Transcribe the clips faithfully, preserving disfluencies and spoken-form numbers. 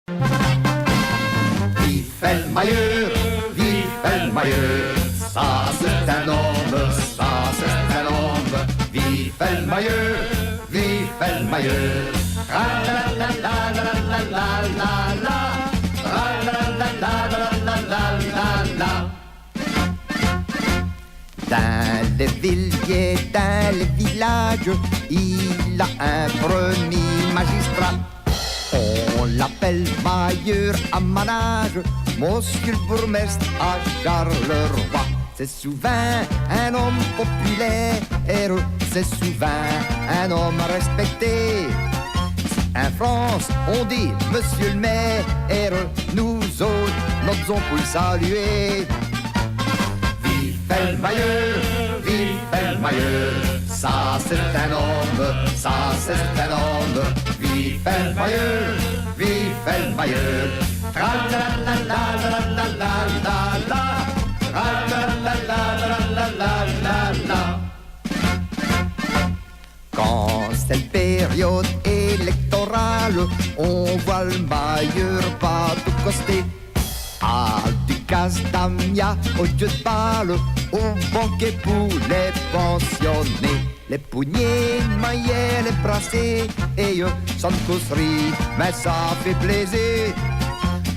Vife èl mayeûr, vife èl mayeûr, ça c'è-st-in-ome, ça c'è-st-in-ome. Vife èl mayeûr, vife èl mayeûr. Tra-la-la-la-la-la-la-la-la. Tra-la-la-la-la-la-la-la-la. Dins lès vîyes, dins lès viyèdjes, il a in prumî magistrat. On l'apèle mayeûr à Manâje, mossieû l' bourmèstre à Chârlèrwè. C'èst souvint in-ome populêre, c'èst souvint in-ome rèspècté. In France, on dit mossieû l' mére, nos-ôtes, nos-ôtes, on l' salut. Vife èl mayeûr, vife èl mayeûr, ça c'è-st-in-ome, ça c'è-st-in-ome. Vife èl mayeûr, vife èl mayeûr. Tra-la-la-la-la-la-la-la. Tra-la-la-la-la-la-la-la. Quand c'èst l' période élèctorâle, on vwèt l' mayeûr pa tous costés. Al ducasse d'Amias, au djeu d' bal, on banquèt pou lès pensionés. Lès pougnèts d' mayèrs, lès brassés, èt, euh, ça n' cause rén, mins ça fêt plêzîr.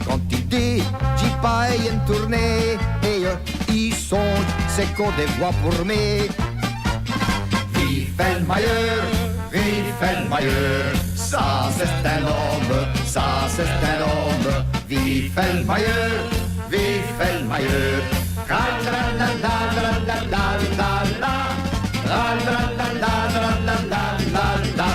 Quand i dit, dji pâye ène toûrnéye, èt, euh, i sondje, c'èst co dès vwès pour mi. Vife èl mayeûr, vife èl mayeûr, ça c'è-st-in-ome, ça c'è-st-in-ome. Vife èl mayeûr, vife èl mayeûr. Tra-la-la-la-la-la-la-la. Tra-la-la-la-la-la-la-la.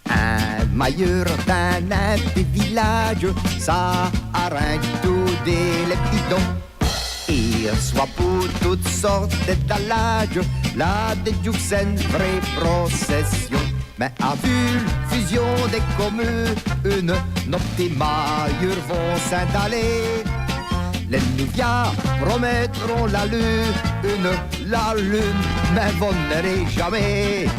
In mayeûr dins in p'tit viyèdje, ça arindje toudis lès bidons. I r'çwèt pou totes sôrtes d' dalèdjes, là dès djoûs c'èst ène vraîye procèssion. Mins avou l' fusion dès comunes, nos p'tits mayeûrs vont s'ind'aler. Lès nouvia promètront la lune, la lune, mins vos n' l'ârez jamés.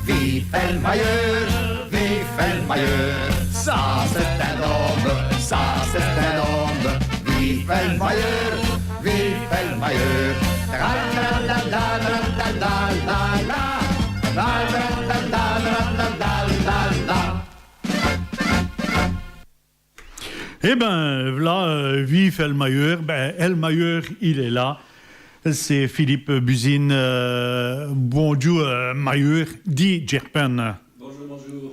Vife èl mayeûr, vife èl mayeûr, ça c'è-st-in-ome, ça c'è-st-in-ome. Vife èl mayeûr, vife èl mayeûr. Tra-la-la-la-la-la-la-la. Tra-la-la-la-la-la-la-la. Èt bin, v'la, euh, vife èl mayeûr, bin, èl mayeûr, il èst là. C'èst Philippe Busine. Euh, bondjoû, euh, mayeûr di Djèrpène. Bondjoû, bondjoû.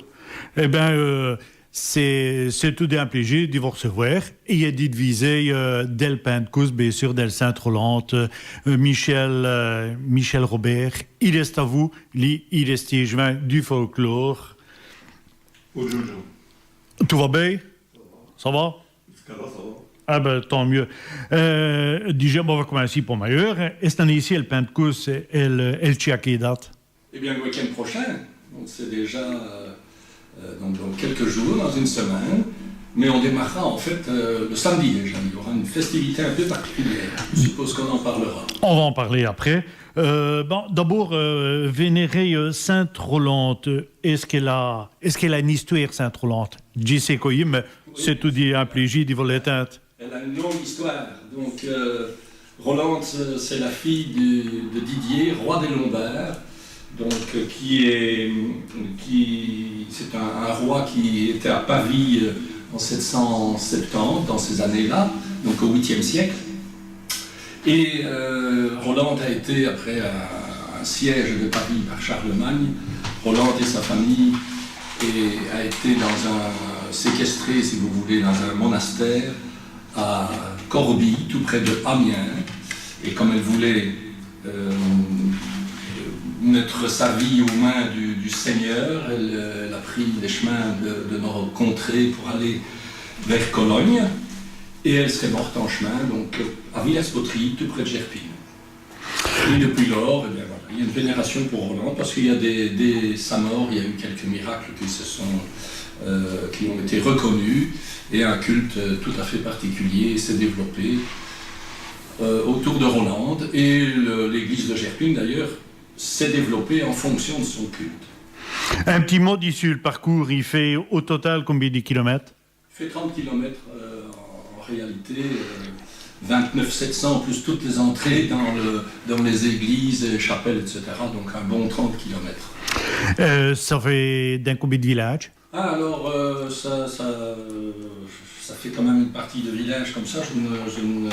Èt bin, euh, c'èst, c'èst toudi in pléji di vos r'çuvwêr. Èt di d'viser, euh, dèl Pint'cousse, bén seûr, dèl Sinte-Rolende, euh, Michel, euh, Michel Robert, il èst avou, li, il èst èchèvin du folklôre. Bondjoû. Tout va bén ? Ça va ? Jusque-là, ça va. Ah bin, tant mieûs. Euh, dèdja, on va comincî pou mayeûr. Èst-ce qu'i-gn-a èl Pint'cousse, èl, èl tchén, a quéne date ? Eh bien, le week-end prochain. Donc, c'est déjà, euh, euh, donc, dans quelques jours, dans une semaine. Mais on démarrera, en fait, euh, le samedi déjà. Il y aura une festivité un peu particulière. Je suppose qu'on en parlera. On va en parler après. Euh, bon, d'abôrd, euh, vènèrez, euh, Sinte-Rolende, èst-ce qu'èle a, èst-ce qu'èle a ène istwêre, Sinte-Rolende ? Dji sé co, mins c'èst toudi in pléji di vos l'ètinde. Elle a une longue histoire. Donc, euh, Rolende, euh, c'est la fille de, de Didier, roi des Lombards, donc, euh, qui est, qui, c'est un, un roi qui était à Pavie, euh, en sept cent septante, dans ces années-là, donc au huitième siècle. Et, euh, Rolende a été, après un, un siège de Pavie par Charlemagne, Rolende et sa famille et a été dans un, séquestré, si vous voulez, dans un monastère à Corbie, tout près de Amiens. Et comme elle voulait, euh, mettre sa vie aux mains du, du Seigneur, elle, euh, elle a pris les chemins de, de nos contrées pour aller vers Cologne. Et elle serait morte en chemin, donc, à Villers-Poterie, tout près de Gerpinnes. Et depuis lors, eh bien, voilà, il y a une vénération pour Rolende, parce qu'il y a des, dès sa mort, il y a eu quelques miracles qui se sont, euh, qui ont été reconnus, et un culte, euh, tout à fait particulier s'est développé, euh, autour de Rolende, et le, l'église de Gerpinnes, d'ailleurs, s'est développée en fonction de son culte. In p'tit mot su l' pârcoûrs, i fêt au total combén d' kilomètes ? Fait trente kilomètres, euh, en, en réalité, euh, vingt-neuf sept cents, plus toutes les entrées dans le, dans les églises, et chapelles, et cetera. Donc un bon trente kilomètres. Euh, ça fêt dins combén d' vilâdjes ? Ah, alors, euh, ça, ça, euh, ça fait quand même une partie de villages comme ça. Je ne, je ne,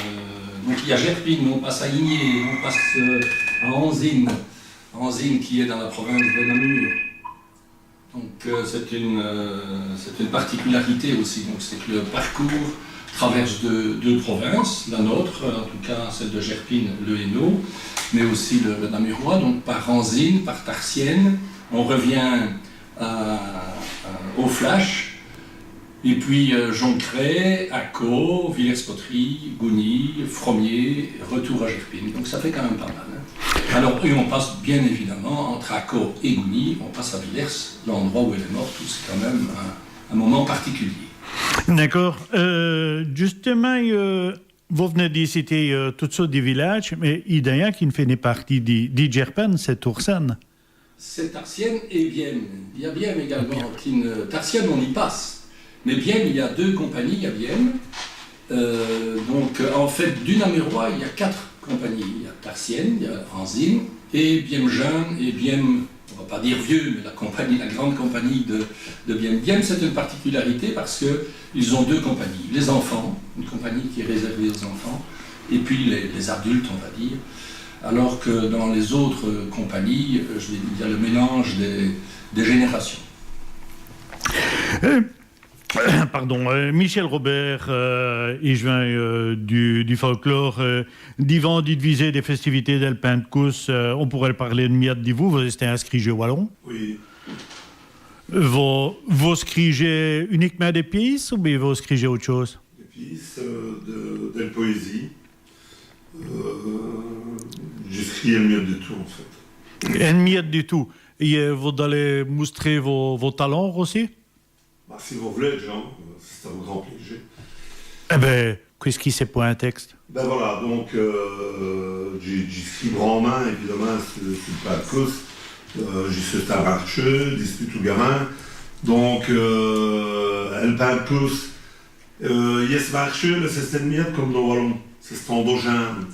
donc il y a Gerpinnes, on passe à Igné, on passe, euh, à Anzin, Anzin qui est dans la province de Namur. Donc, euh, c'est une, euh, c'est une particularité aussi. Donc, c'est que le parcours traverse deux, deux provinces, la nôtre, euh, en tout cas celle de Gerpinnes, le Hainaut, mais aussi le, le Namurois. Donc, par Anzin, par Tarcienne, on revient à, à, au Flash, et puis, euh, Joncret, Accaux, Villers-Poterie, Gougny, Fromié, retour à Gerpinnes. Donc ça fait quand même pas mal, hein. Alors, et on passe bien évidemment, entre Accaux et Gougny, on passe à Villers, l'endroit où elle est morte, où c'est quand même un, un moment particulier. D'acôrd. Euh, djustumint, euh, vos v'nez d' citer, euh, totes sôtes di vilâdjes, mins i gn-a yin qui n' fêt nén pârtîye di, di Gerpinnes, c'èst Tarcienne. C'est Tarcienne et Biême. Il y a Biême également. Biême. Qui ne, Tarcienne, on y passe. Mais Biême, il y a deux compagnies à Biême. Euh, donc, euh, en fait, du Namurois, il y a quatre compagnies. Il y a Tarcienne, il y a Anzin, et Biême Jeune, et Biême, on va pas dire vieux, mais la compagnie, la grande compagnie de, de Biême. Biême, c'est une particularité parce que ils ont deux compagnies. Les enfants, une compagnie qui est réservée aux enfants, et puis les, les adultes, on va dire. Alors que dans les autres compagnies, euh, je vais dire, il y a le mélange des, des générations. Euh, pardon, euh, Michel Robert, euh, i vén, euh, du, du folklore, euh, divant di d'viser dès fèstivités dèl Pint'cousse, euh, on pôreut pârler ène miète di vous, vos-èstez inscrit Jeu Wallon. Oui. Vos, vos scrîjez unic'mint dès pîces oubén vos scrîjez ôte chôse ? Dès pîces, euh, de, dèl powésîye. Euh, dji scrî ène miète di tout, en fait. Ène miète di tout. Èt, euh, vos dalez moustrer vos, vos talents ossi ? Bah, si vos v'lez, Jean, euh, c'èst avou grand pléji. Èt bén, qu'èst-ce qui c'èst pou in tècse ? Bén voilà, donc, euh, dji, dji scrî branmint, évidemment, su, su l' Pint'cousse. Euh, dji seû in marcheû, dispûs tout gamin. Donc, euh, èl Pint'cousse, euh, yèsse marcheû, mins c'è-st-ène miète come nos Walons. C'è-st-endogène.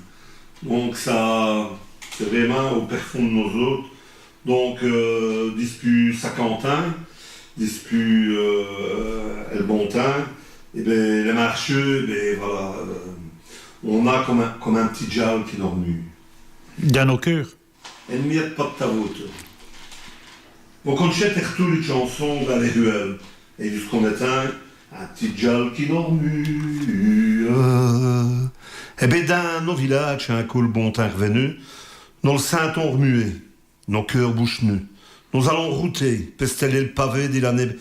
Donc ça, c'èst vrémint au pèrfond d' nos-ôtes. Donc, euh, dispûs cinquante ans, dispûs, euh, èl bon temps, èt bén, lès marcheûs, èt bén, voilà, euh, on-a come in, come in p'tit djâle qui nos r'mûwe. Dins nos keûrs. Ène miète pa-d'vins vos-ôtes. Vos con'chèz tèrtous li tchanson dins lès ruwèles, èt djusqu'au mètin, in p'tit djâle qui nos r'mûwe. Èt bén, dins nos vilâdjes, in côp l' bon temps r'vènu, nos l' sintoz r'mûwer. Nos keûrs bouchenus, nos-alons router, pèstèler l' pavé di l'anéye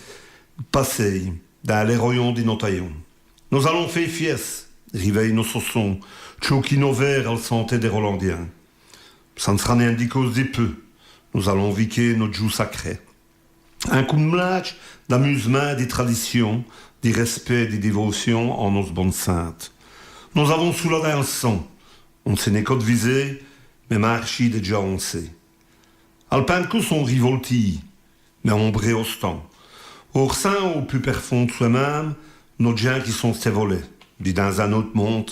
passéye, dins lès royons di nos tayons. Nos-alons fé fièsse, rivèy nos soçons, tchôkî nos vêres al santé dès Rolandiens. Ça n' s'ra nén ène dicausse di pus, nos-alons viker nos djoûs sacrés. In coum'lâdje d'amus'mint, di tradicion, di rèspèt, di divôcion an nosse bone sinte. Nos-avons çoula dins l' sang, on n' sét nén co d'viser, mins marchî dèdja on sét. Al Pint'cousse on rit voltî, mins on brét ostant. On r'sint au pus pèrfond d' swè-min.me nos djins qui sont stîs volés, di dins in ôte monde,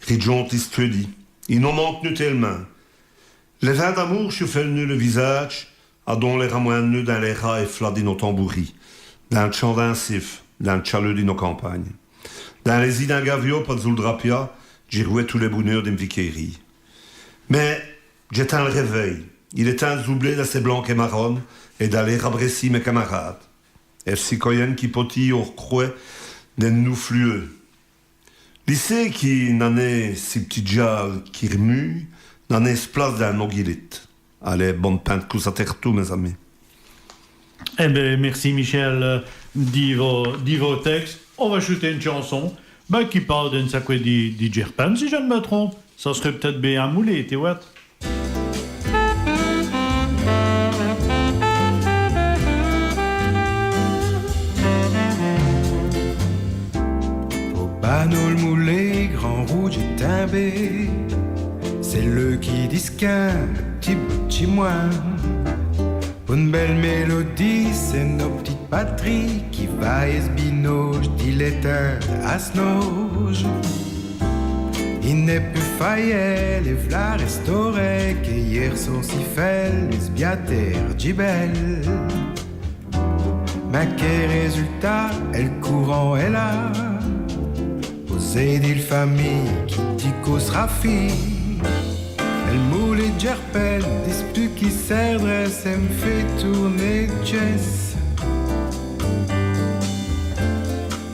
ridjant li stwèdi. I nos manke nutêlemint. Lès vints d'amoûr chufèl'nut lès visâdjes, adon lès ramwin.nenut dins lès ras èt flats di nos tambourîs, dins l' tchant d'in cife, dins l' tchaleû di nos campagnes. Dins lès-îs d'in gaviot pa-d'zous l' drapia, dji r'wè tous lès bouneûrs d'ène vikêrîye. Mins dj'ètins l' rèvèy. Il èst tins d' zoubler dins cès blankès marones èt d'aler rabrèssî mès camarâdes. Èv'ci coyène qui potîye ôr crwè dins nos fluweûs. Li sét qui n'a nén si p'tit djâle qui r'mûwe, n'a nén s' place dins nos guilètes. Alez, bone Pint'cousse à tèrtous, mès-amis. Èt bén, mèrci Michel, euh, di vos, di vos tècses. On va choûter ène tchanson, bén, qui pâle d'ène saqwè di, di Gerpinnes, si dji n' mi trompe. Ça s'reut p't-ète bén in moulé, ti wètes. One bèle mèlodîye, c'èst no p'tite patrîye qui va èsse binauje, dî lès tins' a s' nauje. I n'èst pus fayèle, èt v'la rèstauréye, qu'èyèr so sifèle, s' biatêre djibèle. Mins qué résultat, èl courant èst la, osez dîre famîye qui dit qu'on s'ra fîye. Èl moule èt Djèrpène, dispûs qu'i s'èrdrèsse, èm' fét toûrner djèsse.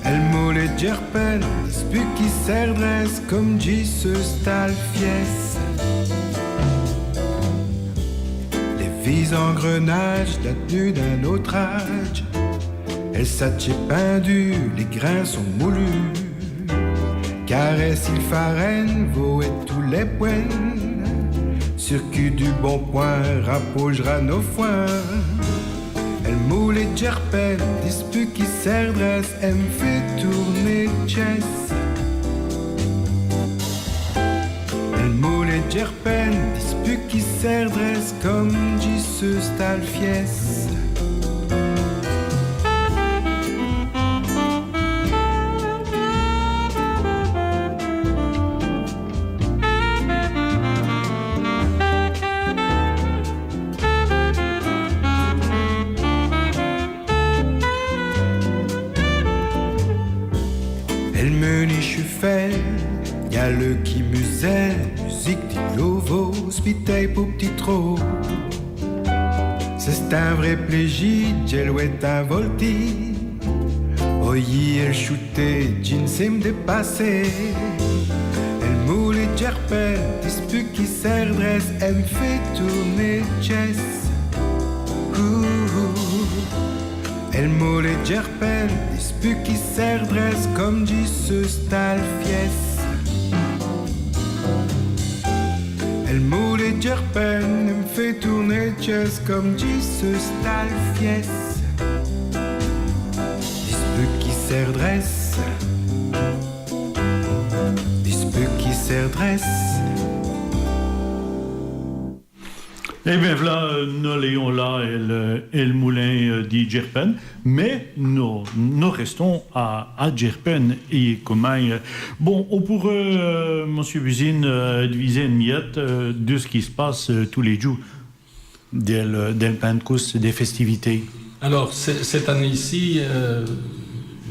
Èl moule èt Djèrpène, dispûs qu'i s'èrdrèsse, come dji seû st' al fièsse. Lès vîs-angrenadjes datenut d'in-ôte âdje, èl satch èst pindu, lès grins sont moulus. Carèsse il farène, vos èt tous lès pwènes, circwit du bon pwin rapauj'ra nos fwins. Èl moule èt Djèrpène, dispûs qu'i s'èrdrèsse, èm' fét toûrner djèsse. Èl moule èt Djèrpène, dispûs qu'i s'èrdrèsse, come dji seû st' al fièsse. Èl menu chufèle, gna l'eû qui musèle, musike di lovo, spitêye pou p'tits trots. C'è-st-in vré pléji, dj'èl wè in voltî. Oyi, èl choûté, dji n' sé m' dèpassé. Èl moule èt Djèrpène, dispûs qu'i s'èrdrèsse, èm' fét toûrner djèsse. Ouh, ouh, ouh. Èl moule èt Djèrpène, dispûs qu'i s'èrdrèsse, come dji seû st' al fièsse. Èl moule èt Djèrpène, èm' fét toûrner djèsse, come dji seû st' al fièsse. Dispûs qu'i s'èrdrèsse, dispûs qu'i s'èrdrèsse. Èt bén v'la, euh, nos-alans la, èl, èl moulin, euh, di Djèrpène, mins nos, nos rèstons a, a Djèrpène, èt comint, euh, bon, on pôreut, euh, Monsieû Buzyn, euh, divizî ène miète, euh, di ç' qui s' passe, euh, tous lès djoûs dèl, dèl Pint'cousse, dès fèstivités. Alors, c'est, cette année-ci, euh,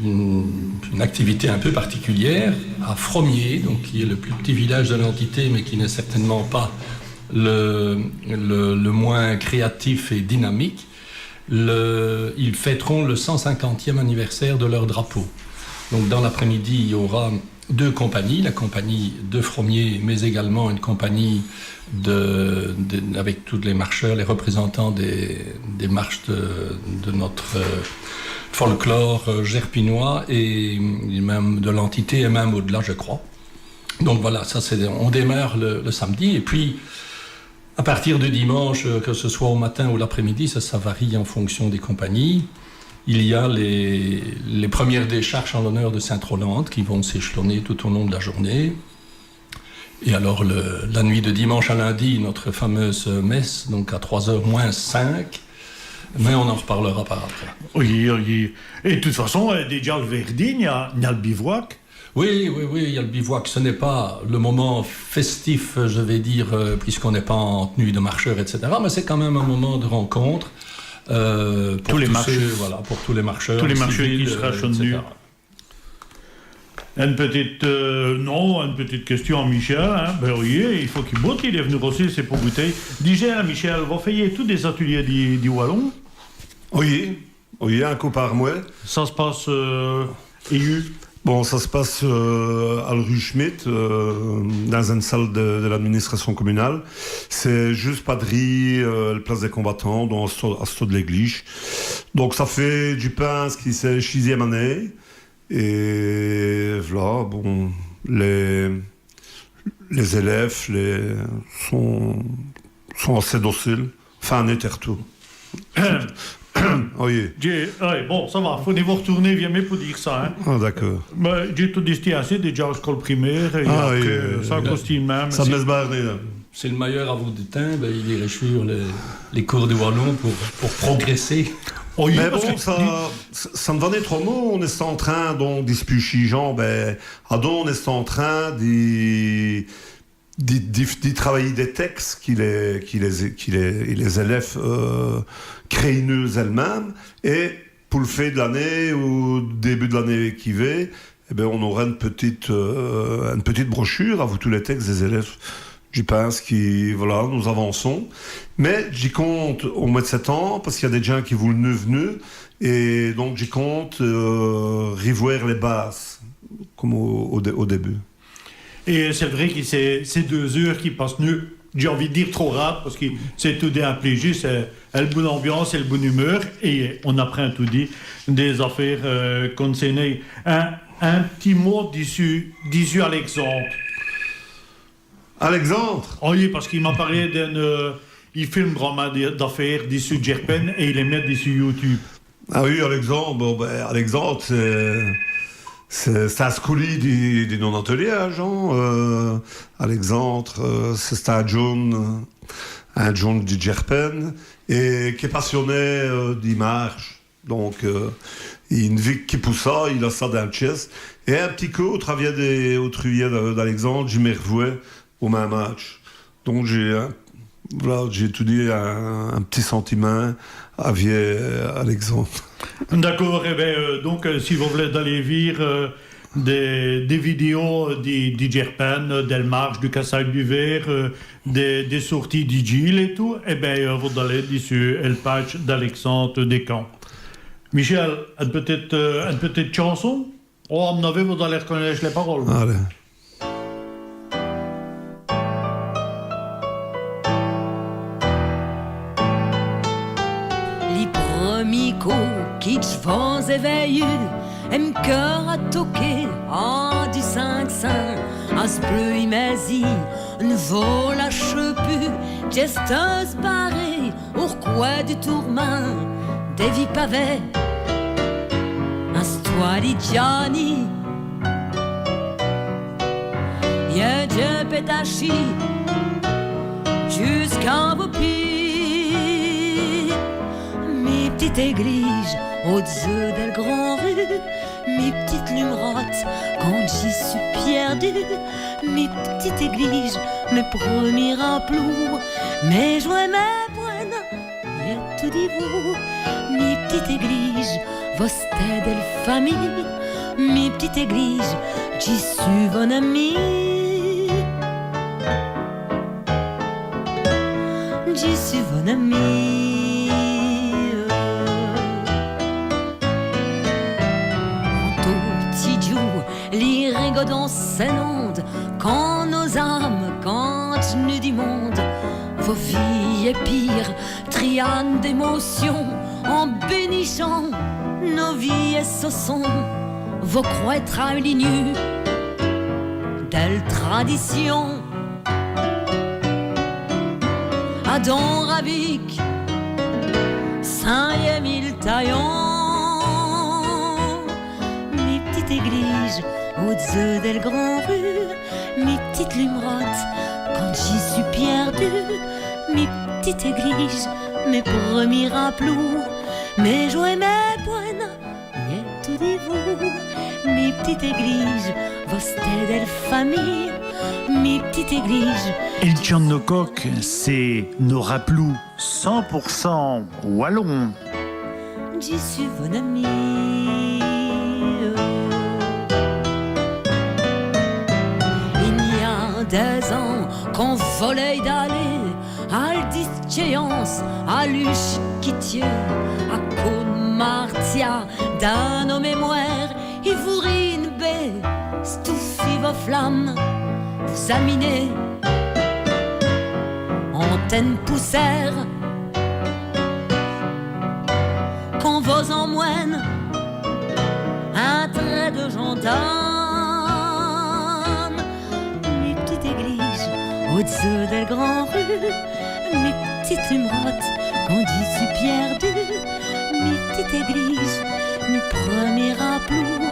une, une activité un peu particulière à Fromier, donc, qui est le plus petit village de l'entité, mais qui n'est certainement pas le, le, le moins créatif et dynamique. Le, ils fêteront le cent cinquantième anniversaire de leur drapeau. Donc, dans l'après-midi, il y aura deux compagnies, la compagnie de Fromier, mais également une compagnie de, de, avec tous les marcheurs, les représentants des, des marches de, de notre, euh, folklore, euh, gerpinois et, et même de l'entité et même au-delà, je crois. Donc voilà, ça c'est, on démarre le, le samedi et puis à partir de dimanche, euh, que ce soit au matin ou l'après-midi, ça, ça varie en fonction des compagnies. Il y a les, les premières décharges en l'honneur de Sainte-Rolende qui vont s'échelonner tout au long de la journée. Et alors, le, la nuit de dimanche à lundi, notre fameuse messe, donc à trois heures moins cinq, mais on en reparlera par après. Oyi, oyi. Èt di toute façon, euh, dèdja l' vêrdi, i gn-a, i gn-a l' bivouac. Oui, oui, oui, il y a le bivouac. Ce n'est pas le moment festif, je vais dire, euh, puisqu'on n'est pas en tenue de marcheur, et cetera. Mais c'est quand même un moment de rencontre, euh, pour tous les marcheurs, voilà, pour tous les marcheurs, tous les marcheurs qui seront chez nous. Ène pitite, euh, non, ène pitite quèstion a Michel, hin. Bén oyi, i faut qu'i boute, il èst v'nu ossi, c'èst pou bouter. Dijèz, hin, Michel, vos fèyèz tous dès-ateliers di, di walon ? Oyi. Oyi, in côp par mwès. Ça s' passe, euh, èyu ? Bon, ça s' passe, euh, al rûwe Schmitt, euh, dins ène sale di, di l'administration communale. C'èst jusse pa-drî, euh, l' place dès Combattants, donc a s', a s' côp d' l'èglîje. Donc ça fêt, dji pinse qui c'èst l' sîzième anéye. Èt v'la, bon, lès lès-èlèves, lès, sont, sont assez dociles. Enfin, on-èst tèrtous. Oyi. Dj'é, oyi, bon, ça va, faut nén vos r'toûrner viêmint pou dîre ça, hin. Ah, d'acôrd. Mins dj'é toudi stî assis, dèdja a scole primêre, èt après, ça, coûstî l' min.me. Ça m' lêsse bârner, la. Si l' mayeûr aveut du timps, bin, i r'çût lès, lès coûrs di walon pou, pou progrèsser. Oh, mins bon, ça, ça, ça n' va nén trop mau, on èst in trin, donc, dispûs chîj ans, bin, adon, on èst in trin di, di, di, di travayî dès tècses qui lès, qui lès, qui lès, lès élèves, euh, crèyenut zèls-minmes, èt pou l' fin d' l'anéye ou début d' l'anéye qui vén, èh bin, on-âra ène pitite, euh, ène pitite brochûre avou tous lès tècses dès élèves. Dji pinse qui, voilà, nos avançons. Mins dji compte au mwès d' sètimbe, pace qu'i gn-a dès djins qui voulenut v'nu, èt donc dji compte, euh, r'vwêr lès bases, come au, au dé-, au début. Èt c'èst vré qui c'èst, c'èst deûs-eûres qui passenut, dj'é invîye di dîre trop rade, pace qui c'èst toudi in pléji, c'èst l' boune ambiance èt l' boune umeûr, èt on-aprind toudi dès-afêres, euh, qu'on n' sét nén. In, in p'tit mot dissus, dissus Alexandre. Alexandre ? Ah oyi, pace qu'i m'a pârlè d'in, euh, i filme granmint d'a-, d'afêres dissus Djèrpène èt i lès mèt dissus YouTube. Ah oyi, Alexandre, bon, bin, Alexandre, c'èst, c'èst, c'èst in scolî di, di mon atelier, in, Jean. Euh, Alexandre, euh, c'è-st-in djon.ne, in djon.ne di Djèrpène, èt qu'èst passioné, euh, di mârche. Donc, euh, i n' vike qui pou ça, il a ça dins l' tièsse. Èt in p'tit côp, au truyèt dè, au truyèt dè, d'Alexandre, dji m' r'vwè au min.me âdje. Donc, dj'é, in, voilà, dj'é toudi in, in p'tit sintimint avou, euh, Alexandre. D'acôrd, èt bin, euh, donc, euh, si vos v'lèz daler vîr, euh, dès, dès vidèos, euh, di, di Djèrpène, euh, dèl mârche, du cassâdje du vêre, euh, dès, dès sôrtîyes di djîle èt tout, èt bin, euh, vos dalez dissus l' pâdje d'Alexandre Descamps. Michel, ène pitite, euh, ène pitite tchanson ? Oh, à m'n-avis, vos dalez r'conèche lès paroles. Alez. Li preumî côp qui dj' vos-é vèyu, èm keûr a toké a du cinq cinq, a s' bleû mèzî, n' vos lacheu pus, dj'èsteu baré, au r'cwin du tourmint dè vî pavé. Asteûre-ci, Djani, i gn-a dès pètachîs djusqu'à vos pîds. Mi p'tite èglîje au-d'zeû dèl gran-rû, mi p'tite lume-rote quand dji su pièrdu. Mi p'tite èglîje, mès preumîs raploûs, mès jwès, mès pwènes, i gn-a toudi vous. Mi p'tite èglîje, vosse dèl famîye. Mi p'tite èglîje, dji su vo-n-ami. Dji su vo-n-ami. An tot p'tit djoû, li rigodon s'inonde, quand nos-âmes, quand nos-âmes, quand dj' nu di monde, vos vîyès pîre, triant d'émotions, en bénichant nos vîyès soçons, vos crwèz trahi li nu dèl tradition. Adon ravike, sins yèr mile tayons. Mi p'tite èglîje au-d'zeû dèl gran-rû, mi p'tite lume-rote quand dji su pièrdu. Mi p'tite èglîje, mès preumîs raploûs, mès jwès, mès pwènes, i gn-a toudi vous. Mi p'tite èglîje, vosse dèl famîye. Mi p'tite èglîje. Èl tchant dè nos coqs, c'èst nos raploûs cent pour cent walons. Dji su vo-n-ami. I gn-a dès-ans qu'on volèye daler al dischèyance, a l'uch qui tieut, a côps d' martia, dins nos mémwêres, i vourîye bén stoufî vos flames, vos-aminer an tène poussêre. Qu'on vos-èmwène in train dè jandârme. Mi p'tite èglîje au-d'zeû dèl gran-rû, mi p'tite lume-rote quand dji su pièrdu. Mi p'tite èglîje, mès preumîs raploûs,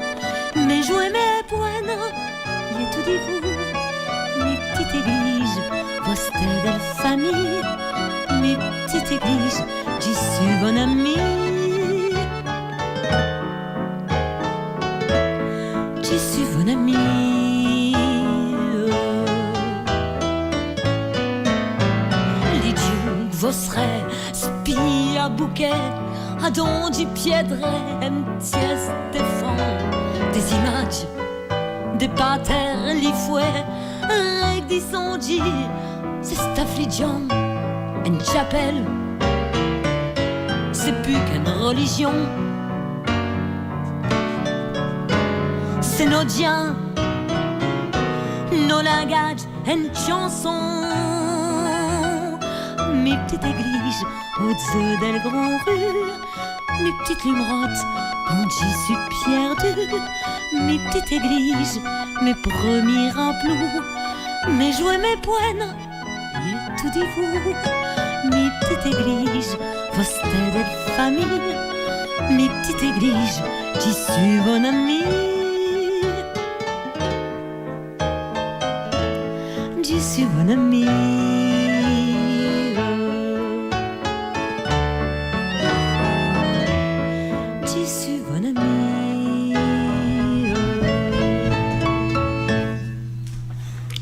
mès jwès, mès pwènes, i gn-a toudi vous. Mi p'tite èglîje, vosse Mi p'tite èglîje, dji su vo-n-ami. Dji su vo-n-ami. Li djoû qu' vos sèrez spî aboukè, adon dji pièdrè ène tièsse dè fond, dès-imâdjes dè pater Lifwè, rén qu' dè sondjî, c'è-st-a flidjon. Ène tchapèle, c'èst pus qu'ène rèlidjon. C'èst nos djins, nos lingadjes, ène tchanson. Mi p'tite èglîje, au-d'zeû dèl gran-rû, mi p'tite lume rôde, quand dji su pièrdû. Mi p'tite èglîje, mès preumîs raploûs, mès jwès, mès pwènes, èt tout divous. Mi p'tite èglîje, vos-èstez dèl famîye. Mi p'tite èglîje, dji su vo-n-ami. Dji su vo-n-ami. Dji su vo-n-ami.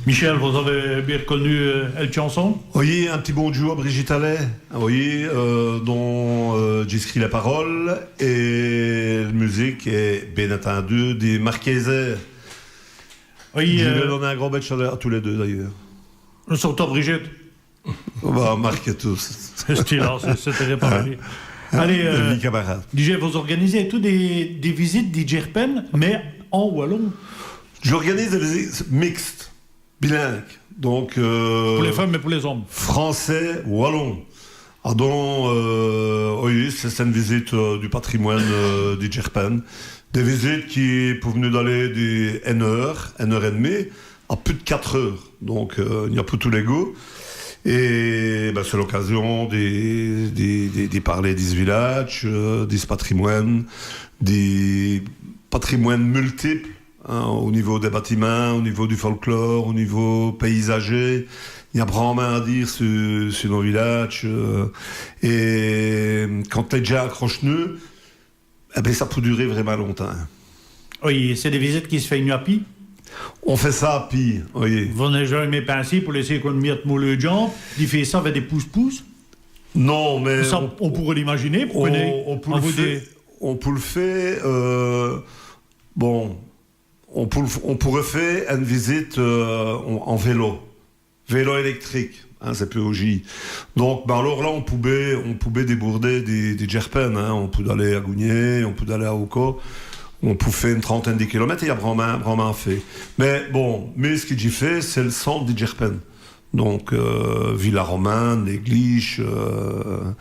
Michel, vous avez bien reconnu, euh, èl tchanson ? Oyi, in p'tit bondjoû à Brigitte Allais. Oyi, euh, dont, euh, dj'a scrît lès paroles èt l' musike èst, bén ètindu, di Marc Kayser. Oyi, dji lès, euh, done in grand bètch à tous lès deûs, d'ayeûrs. Surtout Brigitte. Bah, Marc èt tous. C'èst-là, c'èst, c'èst tèrîbe. Alez, euh, dji vos, vos-organizez ètout dès, dès visites di Djèrpène, mès è walon. J'organise des visites mixtes, bilingues. Donc, euh, pou lès feumes èt pou lès omes. Francès, walon. Adon, euh, oyi, c'èst, c'è-st-ène visite, euh, du patrimwène, euh, di Djèrpène. Dès visites qui pèvenut d'aler di ène eûre, ène eûre èt d'mîye, à pus d' quatre eûres. Donc, euh, i gn-a pou tous lès gouts. Èt, bin, c'èst l'ocâsion di, di, di, di pârler di ç' vilâdje, euh, di ç' patrimwène, di patrimwène multipe, hin, au nivau dès bâtimints, au nivau du folklore, au nivau paysadjî. I gn-a brâmint à dîre su, su nos vilâdjes, euh, èt quand lès djins acrotch'nut, Èt bén, ça pout durer vrémint lontins. Oyi, c'èst dès visites qui s' fèyenut à pîd ? On fait ça à pied, oyi. Vos n'avez jamés pinsé, pou lès cérémonies, mète mol leû djambe, di fé ça avou dès pousse-pousse ? Non, mès ça, on, on pout l'imaziner, on, on pout l' fé, on pout l' fé, euh, bon, on pout, on pôreut fé ène visite, euh, en, en vélo. Vélo èlèctrique, hin, c'èst pus aujî. Donc, bin, alors là, on pout, on pout dèbourder di, di Djèrpène, hin. On pout aler à Gougné, on pout aler à Ocos, on pout fé ène trintène di kilomètes, èt i gn-a brâmint, brâmint à fé. Mès bon, mi, ç' qui dj' fé, c'èst l' cinte di Djèrpène. Donc, euh, Villa Romaine, l'èglîje, euh,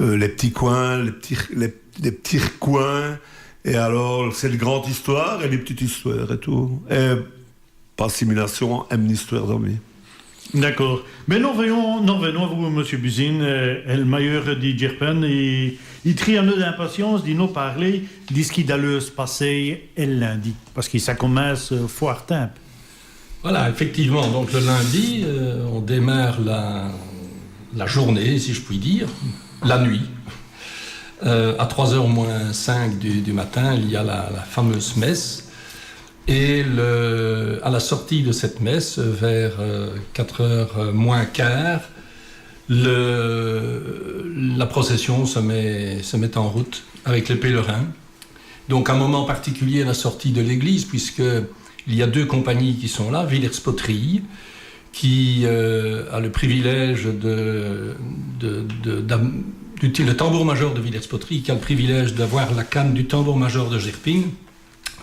euh, lès p'tits cwins, lès p'tits, lès, lès p'tits r'cwins. Èt alors, c'èst l' grande istwêre èt lès p'titès istwêres èt tout. Èt par assimilâcion, ène istwêre d'ami. D'acôrd. Mès nos r'vègnons, nos r'vègnons avou Monsieû Buzyn, euh, èl mayeûr di Djèrpène, èt i trèyèt d'impatience di nos pârler di ç' qui d'a leû s' passer èl lindi, pace qui ça comince, euh, fwârt timpe. Voilà, effectivement, donc le lundi, euh, on démarre la, la journée, si je puis dire, la nuit. Euh, à trois heures moins cinq du, du matin, il y a la, la fameuse messe. Et le, à la sortie de cette messe, vers, euh, quatre heures moins quart, le, la procession se met, se met en route avec les pèlerins. Donc, un moment particulier à la sortie de l'église, puisque il y a deux compagnies qui sont là, Villers-Poterie, qui, euh, a le privilège de, de, de, d'am-, du, le tambour-major de Villers-Poterie, qui a le privilège d'avoir la canne du tambour-major de Gerpinnes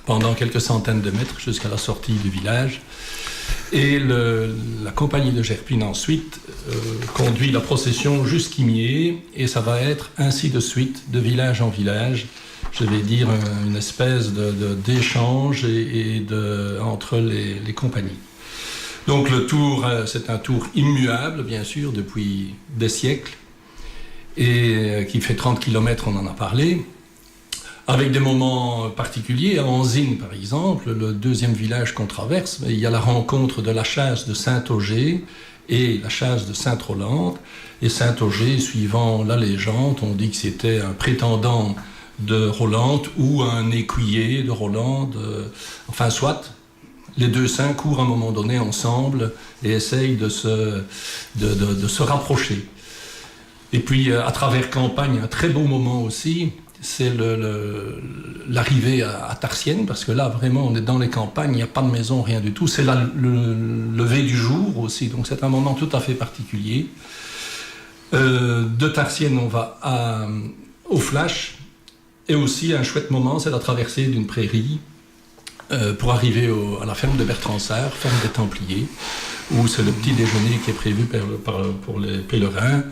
pendant quelques centaines de mètres jusqu'à la sortie du village. Et le, la compagnie de Gerpinnes ensuite, euh, conduit la procession jusqu'Hymiée, et ça va être ainsi de suite, de village en village, je vais dire, euh, une espèce de, de, d'échange et, et de, entre les, les compagnies. Donc le tour, euh, c'est un tour immuable, bien sûr, depuis des siècles, et, euh, qui fait trente kilomètres, on en a parlé, avec des moments particuliers. À Anzin, par exemple, le deuxième village qu'on traverse, il y a la rencontre de la châsse de Saint-Oger et la châsse de Sainte-Rolende. Et Saint-Oger, suivant la légende, on dit que c'était un prétendant de Rolende ou un écuyer de Rolende, euh, enfin, soit. Les deux saints courent à un moment donné ensemble et essayent de se, de, de, de se rapprocher. Et puis, euh, à travers campagne, un très beau moment aussi, c'est le, le, l'arrivée à, à Tarcienne, parce que là, vraiment, on est dans les campagnes, il n'y a pas de maison, rien du tout. C'est la, le lever du jour aussi, donc c'est un moment tout à fait particulier. Euh, de Tarcienne, on va à, aux Flaches, et aussi un chouette moment, c'est la traversée d'une prairie, euh, pour arriver au, à la ferme de Bertrand Sart, ferme des Templiers, où c'est le petit déjeuner qui est prévu par, par, pour les pèlerins.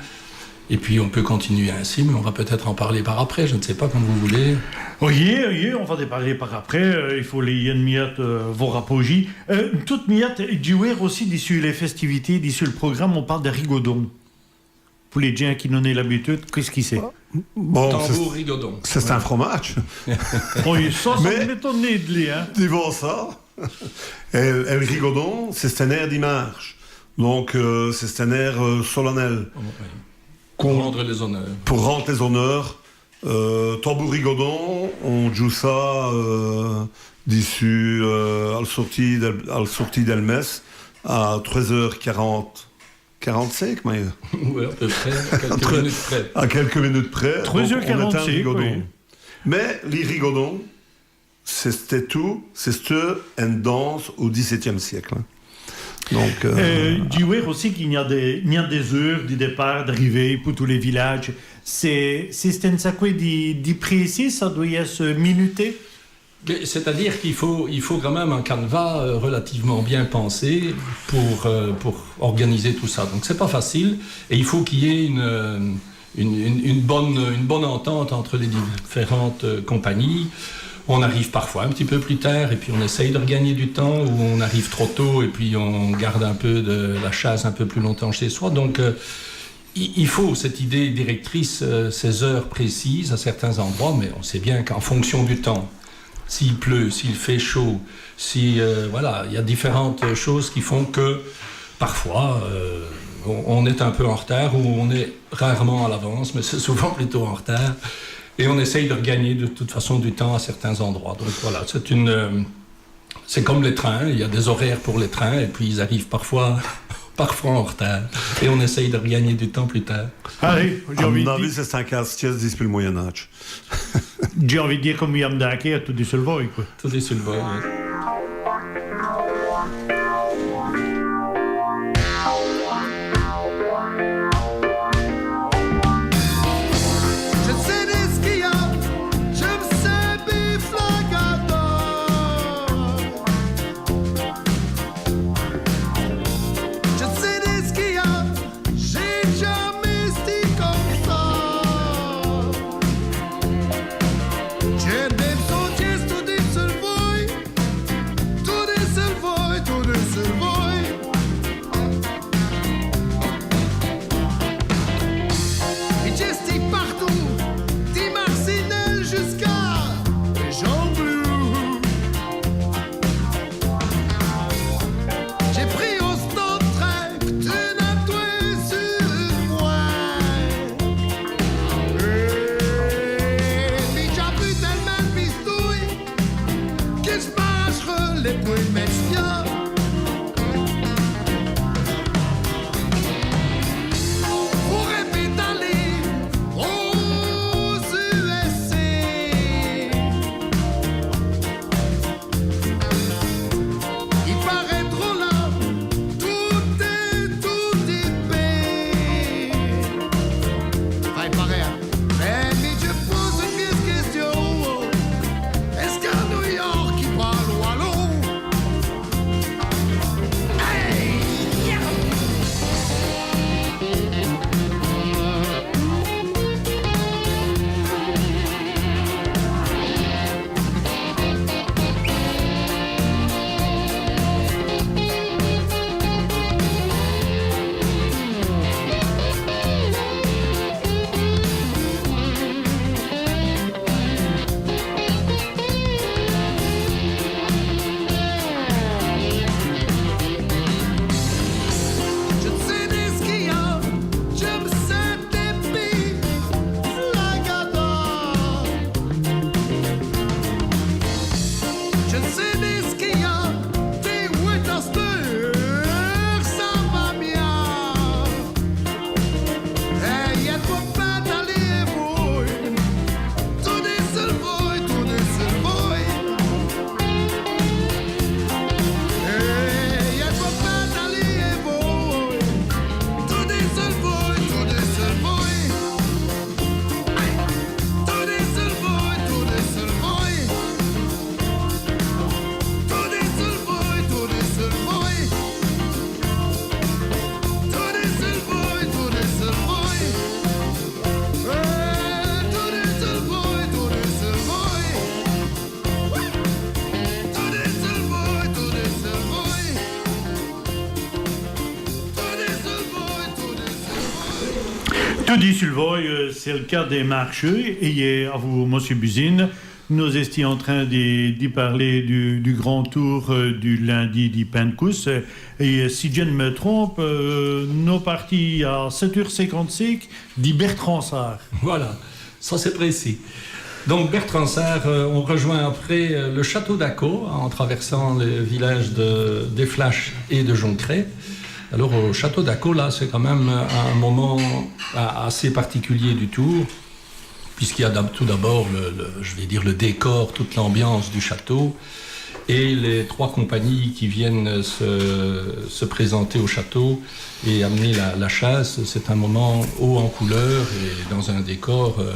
Et puis on peut continuer ainsi, mais on va peut-être en parler par après, je ne sais pas, comme vous voulez. Oyi, oyi, on va en parler par après, euh, i faut lèyî ène miyète, euh, vos rapôjîs. Euh, ène tote miyète, dji vôreu ossi dissû lès fèstivités, dissû l' programe, on pâle dè rigodon. Pou lès djins qui n'ont nén l'abitude, qu'èst-ce qui c'èst ? Bon, tambour rigodon. C'è-st-on fromâdje. Oyi, ça, ça m'ètone nén d' li, hin. Divant ça, èl, èl rigodon, c'è-st-on aîr di mârche. Donc, euh, c'è-st-on aîr, euh, solanèl. Pou rinde lès-oneûrs. Pou rinde lès-oneûrs. Euh, tambour rigodon, on djoue ça, euh, dissû, euh, à l' sôrtîye dèl, à l' sôrtîye dèl mèsse, à trwès eûres quarante. Quarante-cinq, mins... Oui, à peu près, à quelques minutes près. À quelques minutes près, donc, on éteint le rigodon. Trwès eûres quarante-cinq, oui. Mins li rigodon, c'èsteûve tout, c'èsteûve ène danse au dix-septième siècle, hin. Donc, euh, dji vôreu ossi qu'i gn-a dès, i gn-a dès eûres di dèpârt, d'arivéye pou tous lès vilâdjes. C'èst, c'è-st-on sacwè di, di précis, ça dwèt yèsse minuté. Mais c'est-à-dire qu'il faut, il faut quand même un canevas, euh, relativement bien pensé pour, euh, pour organiser tout ça. Donc c'est pas facile et il faut qu'il y ait une, euh, une, une, une bonne, une bonne entente entre les différentes, euh, compagnies. On arrive parfois un petit peu plus tard et puis on essaye de regagner du temps, ou on arrive trop tôt et puis on garde un peu de la chasse un peu plus longtemps chez soi. Donc, euh, il, il faut cette idée directrice, euh, ces heures précises à certains endroits, mais on sait bien qu'en fonction du temps, s'il pleut, s'il fait chaud, si, euh, voilà, il y a différentes choses qui font que parfois, euh, on, on est un peu en retard ou on est rarement à l'avance, mais c'est souvent plutôt en retard. Et on essaye de regagner de toute façon du temps à certains endroits. Donc voilà, c'est une, euh, c'est comme les trains, il y a des horaires pour les trains et puis ils arrivent parfois, parfois en retard. Et on essaye de regagner du temps plus tard. Alez, dj'é invîye d' dîre, c'è-st-on cåsse-tièsse dispûs l' Moyen-Âdje. Dj'é invîye d' dîre, come i gn-a d'vins, tout èst su l' vôye, qwè. Tout èst su l' vôye, oui. Dj'a jamês stî come ça. Dj'é dès sôrtîyes, tout èst su l' vôye, tout èst su l' vôye, tout èst su l' vôye. Èt dj'a stî partout, di Marcinelle jusqu'à Jean Blou. Dj'a pris ostant d' trin' qu' tu n'as twè su mwin. Èt mi dj'a bu tèl'mint d' bistouyes qui dj' mârche lès pwès d' mès tias. Pou r'pétaler aus U S A. I parèt drole, tout èst, tout èst bén. Enfin, i parèt, hin. Mins, mins dji pwèse ène pièce quèstion. Èst-ce qu'à New York i pâle walon ? C'èst dès skias, dès wètasteurs, ça va mia. Èt i a dès copins d'alîr èt vôye, toudis sèls vôye, toudis sèls vôye. Èt i a dès copins d'alîr èt vôye, toudis sèls vôye, toudis sèls vôye. Toudis sèls vôye, toudis sèls vôye. Toudis sèls vôye, euh, c'èst l' cas dès marcheûs, èt, euh, avou Monsieû Buzyn, nos èstîs en trin d' pârler du, du grand toûr, euh, du lindi di Pentecôstes. Èt, euh, si dji n' mi trompe, euh, nos partîs à sèt eûres cinquante-cénq di Bertrand Sart. Voilà, ça c'èst précis. Donc Bertrand Sart, euh, on rejoint après, euh, le château d'Acau, en traversant les villages de, d'Efflache et de Joncret. Alors au château d'Acau, là, c'est quand même un moment a-, assez particulier du toûr, puisqu'il y a d'ab-, tout d'abord le, le, je vais dire le décor, toute l'ambiance du château, et les trois compagnies qui viennent se, se présenter au château et amener la, la châsse. C'est un moment haut en couleur et dans un décor, euh,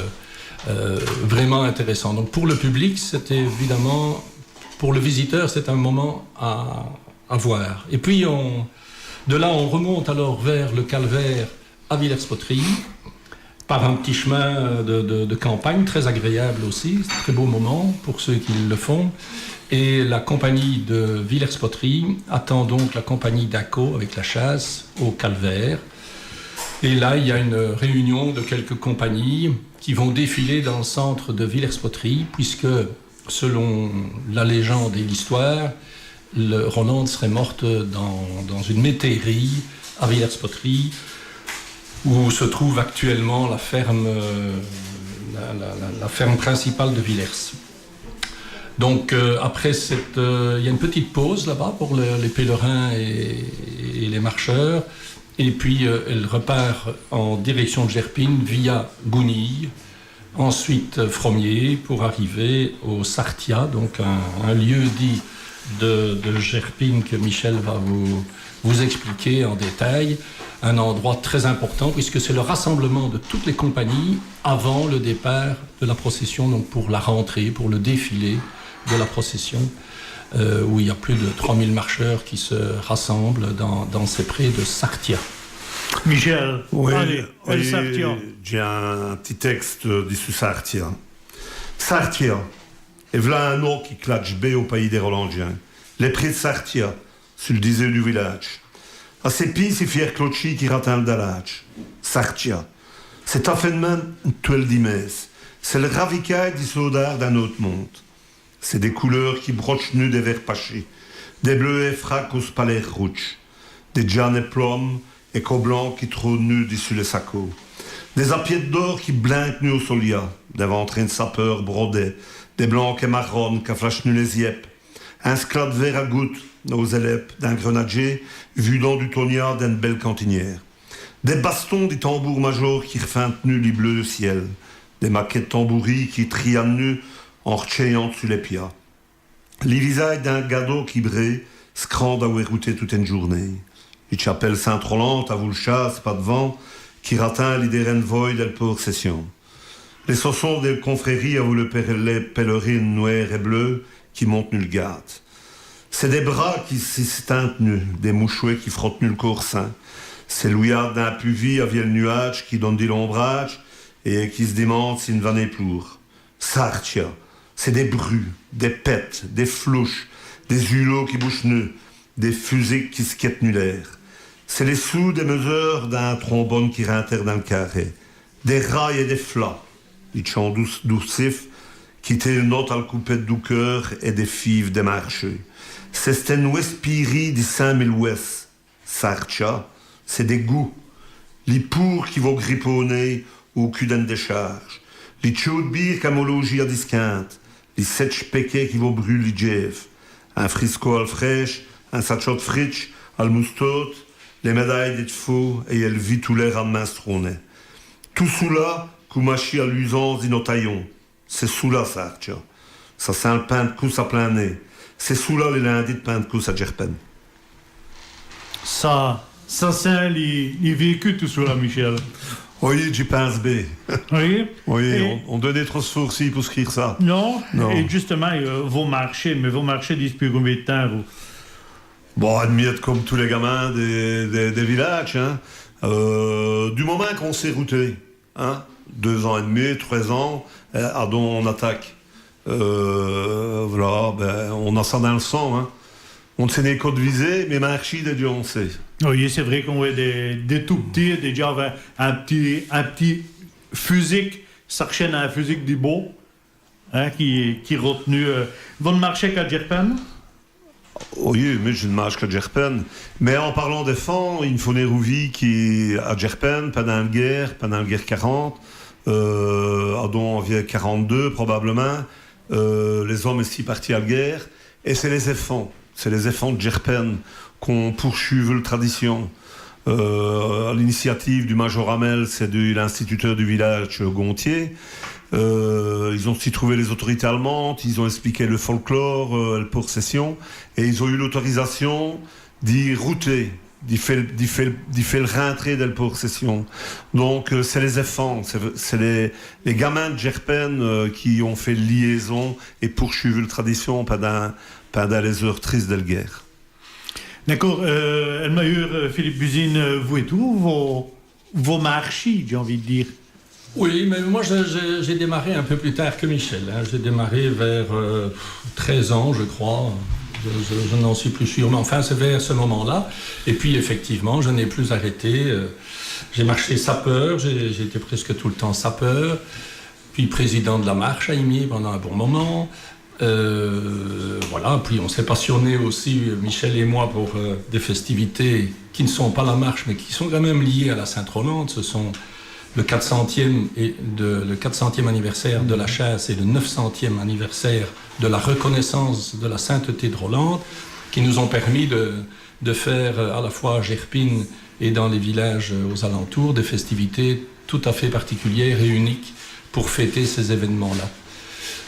euh, vraiment intéressant. Donc pour le public, c'est évidemment, pour le visiteur, c'est un moment à, à voir. Et puis on, de là, on remonte alors vers le calvaire à Villers-Poterie, par un petit chemin de, de, de campagne très agréable aussi, très beau moment pour ceux qui le font. Et la compagnie de Villers-Poterie attend donc la compagnie d'Acau avec la châsse au calvaire. Et là, il y a une réunion de quelques compagnies qui vont défiler dans le centre de Villers-Poterie, puisque selon la légende et l'histoire, le, Rolande serait morte dans, dans une métairie à Villers-Poterie, où se trouve actuellement la ferme, euh, la, la, la, la ferme principale de Villers. Donc, euh, après cette, euh, il y a une petite pause là-bas pour le, les pèlerins et, et les marcheurs. Et puis, euh, elle repart en direction de Gerpinnes via Gounille, ensuite, euh, Fromier, pour arriver au Sartia, donc un, un lieu-dit de, de Gerpinnes que Michel va vous, vous expliquer en détail. Un endroit très important puisque c'est le rassemblement de toutes les compagnies avant le départ de la procession, donc pour la rentrée, pour le défilé de la procession, euh, où il y a plus de trois mille marcheurs qui se rassemblent dans, dans ces prés de Sartia. Michel, oui, allez, El Sartia. Dj'a in p'tit tècse, euh, dissu Sartia. Sartia, èt v'là in no qui clatche bén au payis dès Rolandjins. Lès prés d' Sartia, su l' dizeû du vilâdje. A sès pîds, si fiêr clotchî qui ratind l' dalâdje. Sartia. C'èst tafètmint ène twèle di mèsse. C'èst l' ravicâye di sôdârs d'in ôte monde. C'èst dès couleûrs qui brotchenut dès vêrts pachis, dès bleûs èt fraques aus palêrs roudjes, dès djanes èt plomes èt co blancs qui trônenut dissu lès sacôs, dès apiètes d'ôr qui blinkenut au solia, dès vantrins d' sapeûrs brodès, dès blanquès marones qu'aflachenut lès-ièpes, in sclat d' vêre à goutes aus èlèpes d'in grenadjî, vûdant du tonia d'ène bèle cantiniére. Dès bastons di tambour-major qui r'fintenut li bleû cièl, dès makètes tambourîs qui triyanenut en r'tchèyant su lès pias. Li visâdje d'in gadot qui brêt, scrant d'awè routé toute ène djoûrnéye. Li tchapèle Sinte-Rolande avou l' châsse pa-d'vant, qui ratind li dêrène voye dèl pôrcèssion. Lès soçons dèl confrèrîye avou lès pèl-, lès pèlèrins nwârs èt bleus qui montenut l' gâde. C'èst dès bras qui s' distindenut, dès mouchwès qui frottenut l' côrsint. C'èst l'ouyâde d'in pus vî aviè l' nuwâdje qui done di l'ombrâdje èt qui s' dimande s'i n' va nén ploûre. Sartia, c'èst dès brûts, dès pètes, dès flouches, dès-ûlots qui bouchenut, dès fusiks qui skètenut l'êr. C'èst lès sons dès mèseûres d'in trombone qui rintère dins l' carè. Dès râyes èt dès flats, li tchant doûs, doûcif, qui tèt l' note al coupèt dou keûr èt dès fîves dès marcheûs. C'è-st-ène wèspîrîye di cénq mile wèsses. Sartia, c'èst dès goûts. Li poûre qui vos gripe au nez au cu d'ène dèchârje. Li tchôde bîre qu'amolôjîye à diskinde. Li sètche pèkèt qui vos brûle li djêve. In frisco al frèch, in satchot d' fritches al moustôde, lès mèdayes dès tch'vaus èt èl vî toûlêre al minstrone. Tout çoula, come achi a l'usance di nos tayons. C'èst çoula, ça, tcha. Ça sint l' Pint'cousse a plin nez. C'èst çoula, lès lundis d' Pint'cousse a Djèrpène. Ça, ça sint li, li vîcu, tout çoula, Michel. Oyi, dji pinse bén. Oyi. Oyi, èt on, on dwèt nén trop s' fôrcî pou scrîre ça. Non. Non. Èt djustumint, euh, vos marchèz, mins vos marchèz dispûs combén d' tins, vous ? Bon, admètons, come tous lès gamins dès, dès, dès vilèdjes, hin. Euh, du momint qu'on sét router, hin, deûs-ans èt d'mi, trwès-ans, euh, adon on ataque. Euh, vola, bén, on-a ça dins l' sang, hin. On n' sét nén co d'viser, mins marchî, dès djoûs, on sét. Oyi, c'èst vré qu'on vwèt dès, dès tout p'tits, dèdja avou in p'tit, in p'tit fusik, ça r'chène à in fusik di bos, hin, qui, qui r't'nut, euh, vos n' marchèz qu'a Djèrpène ? Oyi, mi, dji n' marche qu'a Djèrpène. Mins en pârlant dès fans, i n' faut nén rouvî qu'a Djèrpène, pindant l' guêre, pindant l' guêre quarante, euh, adon, vèrs quarante-deûs, probâblemint, euh, lès-omes èstît pârtis al guêre, èt c'èst lès-èfants, c'èst lès-èfants d' Djèrpène qu'ont pourchûvu l' tradicion. Euh, à l'initiative du major Hamel, c'èst di l'instituteûr du vilèdje, euh, Gontier. Euh, il ont stî trover lès-autorités almandes, il ont èspliquè l' folklore, euh, èl pôrcèssion, èt il ont ieû l'autorisâcion di router, di fé, di fé, di fé l' rintréye dèl pôrcèssion. Donc, euh, c'èst lès-èfants, c'èst, c'èst lès, lès gamins d' Djèrpène, euh, qu'ont fét l' liaison èt pourchûvu l' tradicion pindant, pindant lès-eûres trisses dèl guêre. D'acôrd, euh, èl mayeûr, euh, Philippe Buzyn, euh, vos ètout, vos, vos marchîz, dj'a invîye di dîre. Oui, mais moi, je, je, j'ai démarré un peu plus tard que Michel, hein. J'ai démarré vers, euh, treize ans, je crois. Je, je, je n'en suis plus sûr. Mais enfin, c'est vers ce moment-là. Et puis, effectivement, je n'ai plus arrêté. Euh, j'ai marché sapeur, j'ai, j'ai été presque tout le temps sapeur, puis président de la marche à Hymiée pendant un bon moment. Euh, voilà, puis on s'est passionné aussi, Michel et moi, pour, euh, des festivités qui ne sont pas la marche, mais qui sont quand même liées à la Sainte-Rolende. Ce sont le quatre centième et de, le quatre centième anniversaire de la châsse et le neuf centième anniversaire de la reconnaissance de la sainteté de Rolende, qui nous ont permis de, de faire, euh, à la fois à Gerpinnes et dans les villages, euh, aux alentours, des festivités tout à fait particulières et uniques pour fêter ces événements-là.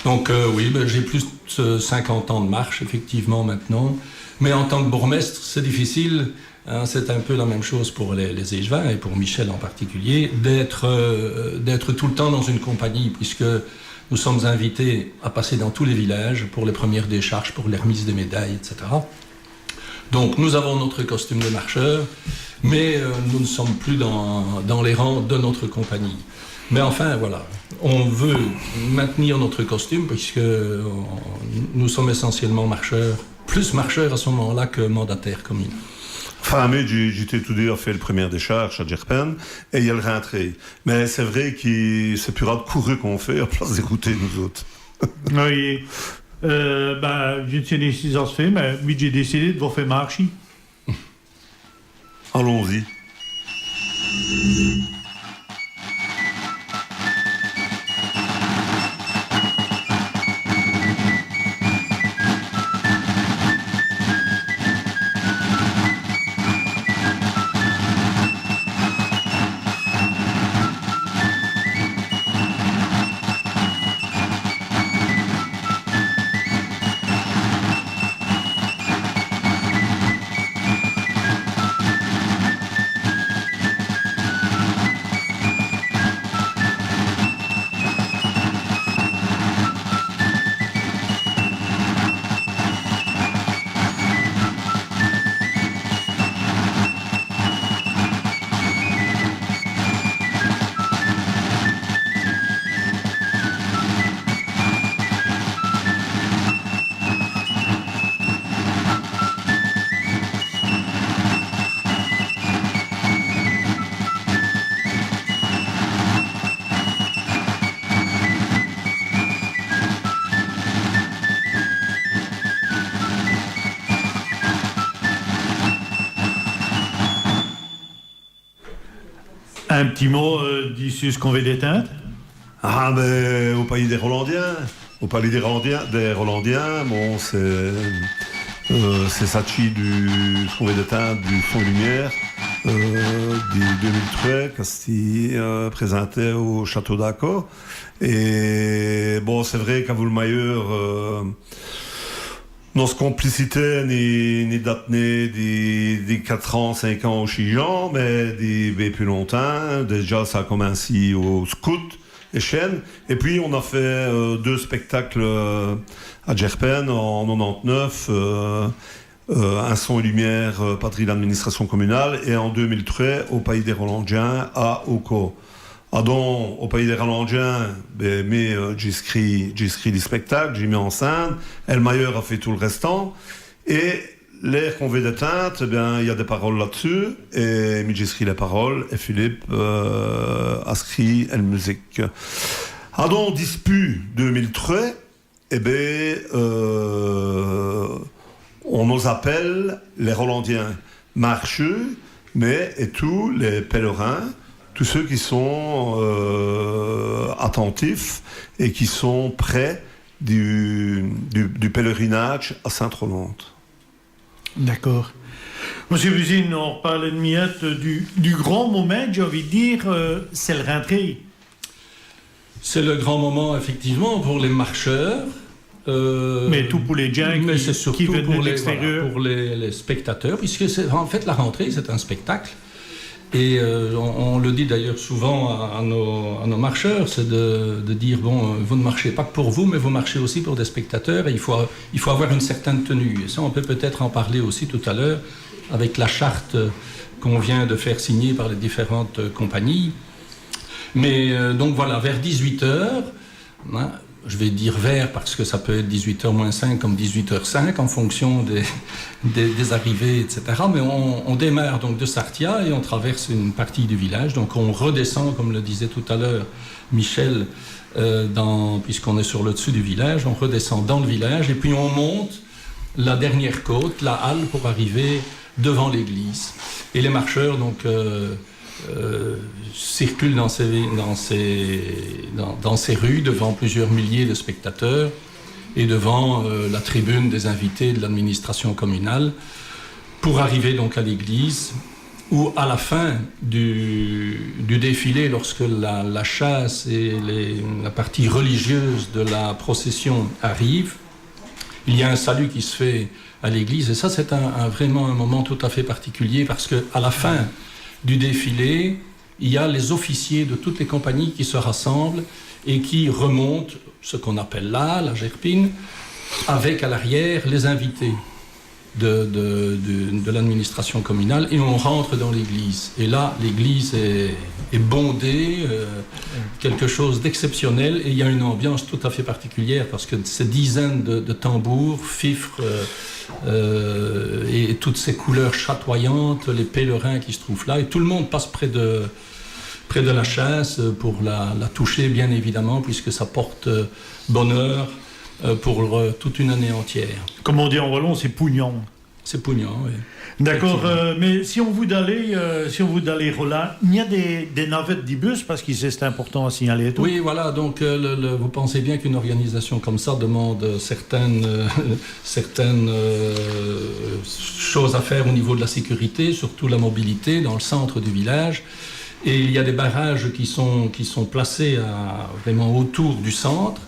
Donc, euh, oui, ben, j'ai plus de cinquante ans de marche, effectivement, maintenant. Mais en tant que bourgmestre, c'est difficile, hein, c'est un peu la même chose pour les, les échevins et pour Michel en particulier, d'être, euh, d'être tout le temps dans une compagnie, puisque nous sommes invités à passer dans tous les villages pour les premières décharges, pour les remises des médailles, et cetera. Donc, nous avons notre costume de marcheur, mais, euh, nous ne sommes plus dans, dans les rangs de notre compagnie. Mais enfin, voilà, on veut maintenir notre costume puisque, euh, on, nous sommes essentiellement marcheurs, plus marcheurs à ce moment-là que mandataires communaux. Enfin, mi, dj'é, dj'é toudi a fé l' prumêre décharje a Gerpinnes, èt i a l' rintréye. Mins c'èst vré qui c'èst pus rade couru qu'on fét a place di router, nos-ôtes. Oyi. Euh, bin, dji n' sé nén si ça s' fét, mins mi, dj'é décidé d' vos fé marchî. Allons-y. In p'tit mot, euh, di ç' qu'on vét d'ètinde ? Ah, bin, au payis dès Rolandiens. Au payis dès Rolandiens, dès Rolandiens, bon, c'èst, Euh, c'èst satchî du, ç' qu'on vèt d'ètinde du Son Lumière, euh, di deûs mile trwès, qu'èsteût, euh, présinté au château d'Acot. Èt bon, c'èst vré qu'avou l' mayeûr, euh, nosse complicité ni, ni date nén di, di quatre ans, cinq ans ou sîs ans, mins di, di pus longtimps. Dèdja, ça a cominchî au scout, èchène. Èt pwîs, on a fêt, euh, deûs spèctakes, euh, à Djèrpène en nonante-noûf, euh, euh, in Son èt Lumière, euh, pa-drî l'administration comunale, èt en deûs mile trwès, au Payis dès Rolandiens, à Ocot. Adon, au Payis dès Rolandiens, bin, mi, euh, dj'èscrî, dj'èscrî lès spèctakes, dji mèt en scène, èt l' mayeûr a fêt tot l' rèstant. Èt l'aîr qu'on vèt d'ètinde, èt bin, i-gn-a dès paroles là-d'ssus, èt mi dj'èscrî lès paroles, èt Philippe, euh, a scrît èl musike. Adon, dispûs deûs mile trwès, èt bin, euh, on nos-apèle lès Rolandiens marcheûs, mins ètout lès pèlèrins, tous ceux qui sont, euh, attentifs et qui sont près du, du, du pèlerinâdje à Sainte-Rolende. D'acôrd. Mossieû Buzyn, on r'pâle ène miète du, du grand momint, dj'é invîye dè dîre, euh, c'èst l' rintréye. C'est le grand moment, effectivement, pour les marcheurs. Euh, mais tout pour les gens qui, qui viennent de l'extérieur. Mais c'est surtout pour les, voilà, pour les, les spectateurs, puisque c'est, en fait, la rentrée, c'est un spectacle. Et, euh, on, on le dit d'ailleurs souvent à, à nos, à nos marcheurs, c'est de, de dire, bon, euh, vous ne marchez pas que pour vous, mais vous marchez aussi pour des spectateurs, et il faut, il faut avoir une certaine tenue. Et ça, on peut peut-être en parler aussi tout à l'heure avec la charte qu'on vient de faire signer par les différentes compagnies. Mais, euh, donc voilà, vers dix-huit heures, hein, je vais dire vers parce que ça peut être dix-huit heures moins cinq comme dix-huit heures cinq en fonction des, des, des arrivées, et cetera. Mais on, on démarre donc de Sartia et on traverse une partie du village. Donc on redescend, comme le disait tout à l'heure Michel, euh, dans, puisqu'on est sur le dessus du village, on redescend dans le village et puis on monte la dernière côte, la halle, pour arriver devant l'église. Et les marcheurs, donc, euh, euh, circulent dans ces, dans ces, dans, dans ces rues devant plusieurs milliers de spectateurs et devant, euh, la tribune des invités de l'administration communale pour arriver donc à l'église où, à la fin du, du défilé, lorsque la, la châsse et les, la partie religieuse de la procession arrive, il y a un salut qui se fait à l'église. Et ça, c'est un, un, vraiment un moment tout à fait particulier parce que à la fin du défilé, il y a les officiers de toutes les compagnies qui se rassemblent et qui remontent ce qu'on appelle là, la Gerpine, avec à l'arrière les invités de, de, de, de l'administration communale et on rentre dans l'église. Et là, l'église est, est bondée, euh, quelque chose d'exceptionnel et il y a une ambiance tout à fait particulière parce que ces dizaines de, de tambours, fifres, euh, euh, et, et toutes ces couleurs chatoyantes, les pèlerins qui se trouvent là, et tout le monde passe près de, près de la châsse pour la, la toucher, bien évidemment, puisque ça porte, euh, bonheur, euh, pour, euh, toute une année entière. Comme on dit en wallon, c'èst pougnant. C'èst pougnant, oui. D'acôrd, effectivement. Euh, mins si on vout daler, euh, si on vout daler Rolin, i-gn-a dès, dès navètes di bus, pace qui c'èst, c'èst important à signaler ètout. Oui, voilà, donc, euh, le, le, vous pensez bien qu'une organisation comme ça demande certaines, euh, certaines, euh, choses à faire au niveau de la sécurité, surtout la mobilité dans le centre du village. Et il y a des barrages qui sont, qui sont placés à, vraiment autour du centre.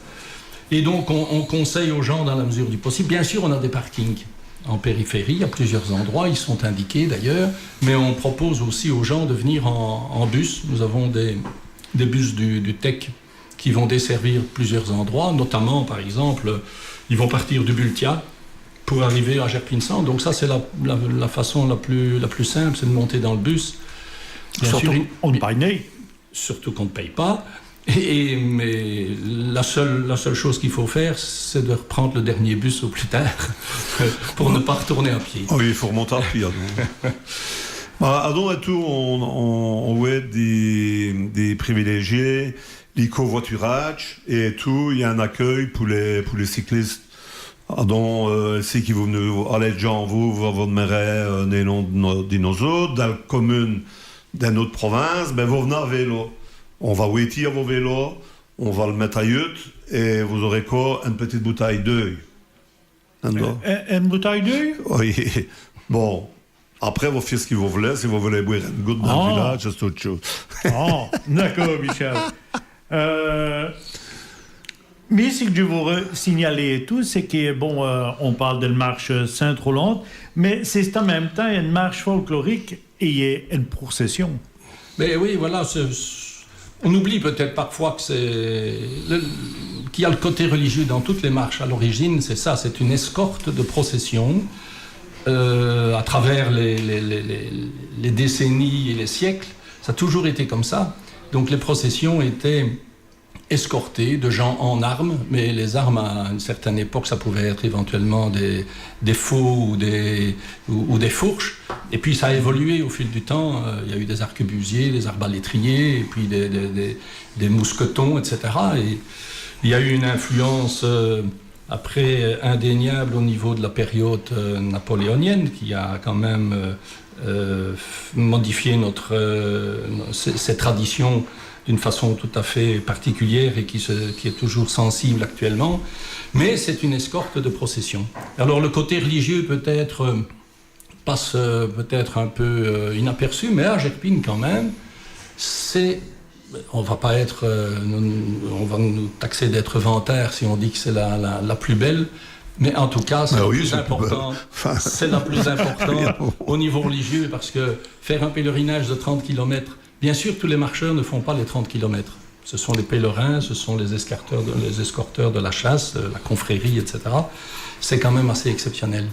Et donc, on, on conseille aux gens, dans la mesure du possible, bien sûr, on a des parkings en périphérie, à plusieurs endroits, ils sont indiqués d'ailleurs, mais on propose aussi aux gens de venir en, en bus. Nous avons des, des bus du, du tech qui vont desservir plusieurs endroits, notamment, par exemple, ils vont partir du Bultia pour arriver à Gerpinnes-Centre. Donc ça, c'est la, la, la façon la plus, la plus simple, c'est de monter dans le bus. Bien sûr, on, on ne paye nén. Surtout qu'on ne paye pas. Et, mais la seule, la seule chose qu'il faut faire, c'est de reprendre le dernier bus au plus tard pour ne pas retourner à pied. Ah oui, i faut r'monter à pied, adon. Bah, adon, ètout, on, on, on vwèt dès, dès privilèdjîs, li covoituradje, èt ètout, i-gn-a in-acûl pou lès, pou lès ciclisses. Adon, euh, si qui vos v'nèz, alez, djans, vos, vos, vos d'mèrèz, euh, nén lon di nos-ôtes, dins l' comune d'ène ôte province, bin, vos v'nèz à vélo. On va wétî vos vélos, on va lès mète ayeûr, èt vos-ârèz co ène pitite boutèye d'eûwe. Ène, ène boutèye d'eûwe ? Oyi. Bon. Après, vos fioz ç' qui vos v'loz. Si vos v'loz bwêre ène goute dins l' vilâdje, c'èst ôte chôse. Ah, d'acôrd, Michel. Euh, mins ç' qui dj' vôreû signaler èt tout, c'èst qui, bon, euh, on pâle dèl mârche Sainte-Rolende, mins c'è-st-a minme timps ène mârche folklorique èt ène procèssion. Mais oui, voilà, c'est, on oublie peut-être parfois que c'est le, qu'il y a le côté religieux dans toutes les marches. À l'origine, c'est ça, c'est une escorte de procession, euh, à travers les, les, les, les, les décennies et les siècles. Ça a toujours été comme ça. Donc les processions étaient escortées de gens en armes, mais les armes, à une certaine époque, ça pouvait être éventuellement des, des faux ou des, ou, ou des fourches. Et puis ça a évolué au fil du temps. Euh, il y a eu des arquebusiers, des arbalétriers, et puis des, des, des, des mousquetons, et cetera. Et il y a eu une influence, euh, après, euh, indéniable au niveau de la période, euh, napoléonienne, qui a quand même, euh, euh, modifié notre, euh, ces, ces traditions d'une façon tout à fait particulière et qui se, qui est toujours sensible actuellement. Mais c'est une escorte de procession. Alors, le côté religieux peut être, euh, passe, euh, peut-être un peu, euh, inaperçu, mais à Gerpinnes quand même, c'est, on va pas être, euh, nous, on va nous taxer d'être vantard si on dit que c'est la, la, la plus belle, mais en tout cas, c'est la plus importante. Enfin, c'est la plus importante au niveau religieux, parce que faire un pèlerinage de trente kilomètres, bien sûr, tous les marcheurs ne font pas les trente kilomètres. Ce sont les pèlerins, ce sont les escorteurs de, les escorteurs de la chasse, euh, la confrérie, et cetera. C'est quand même assez exceptionnel.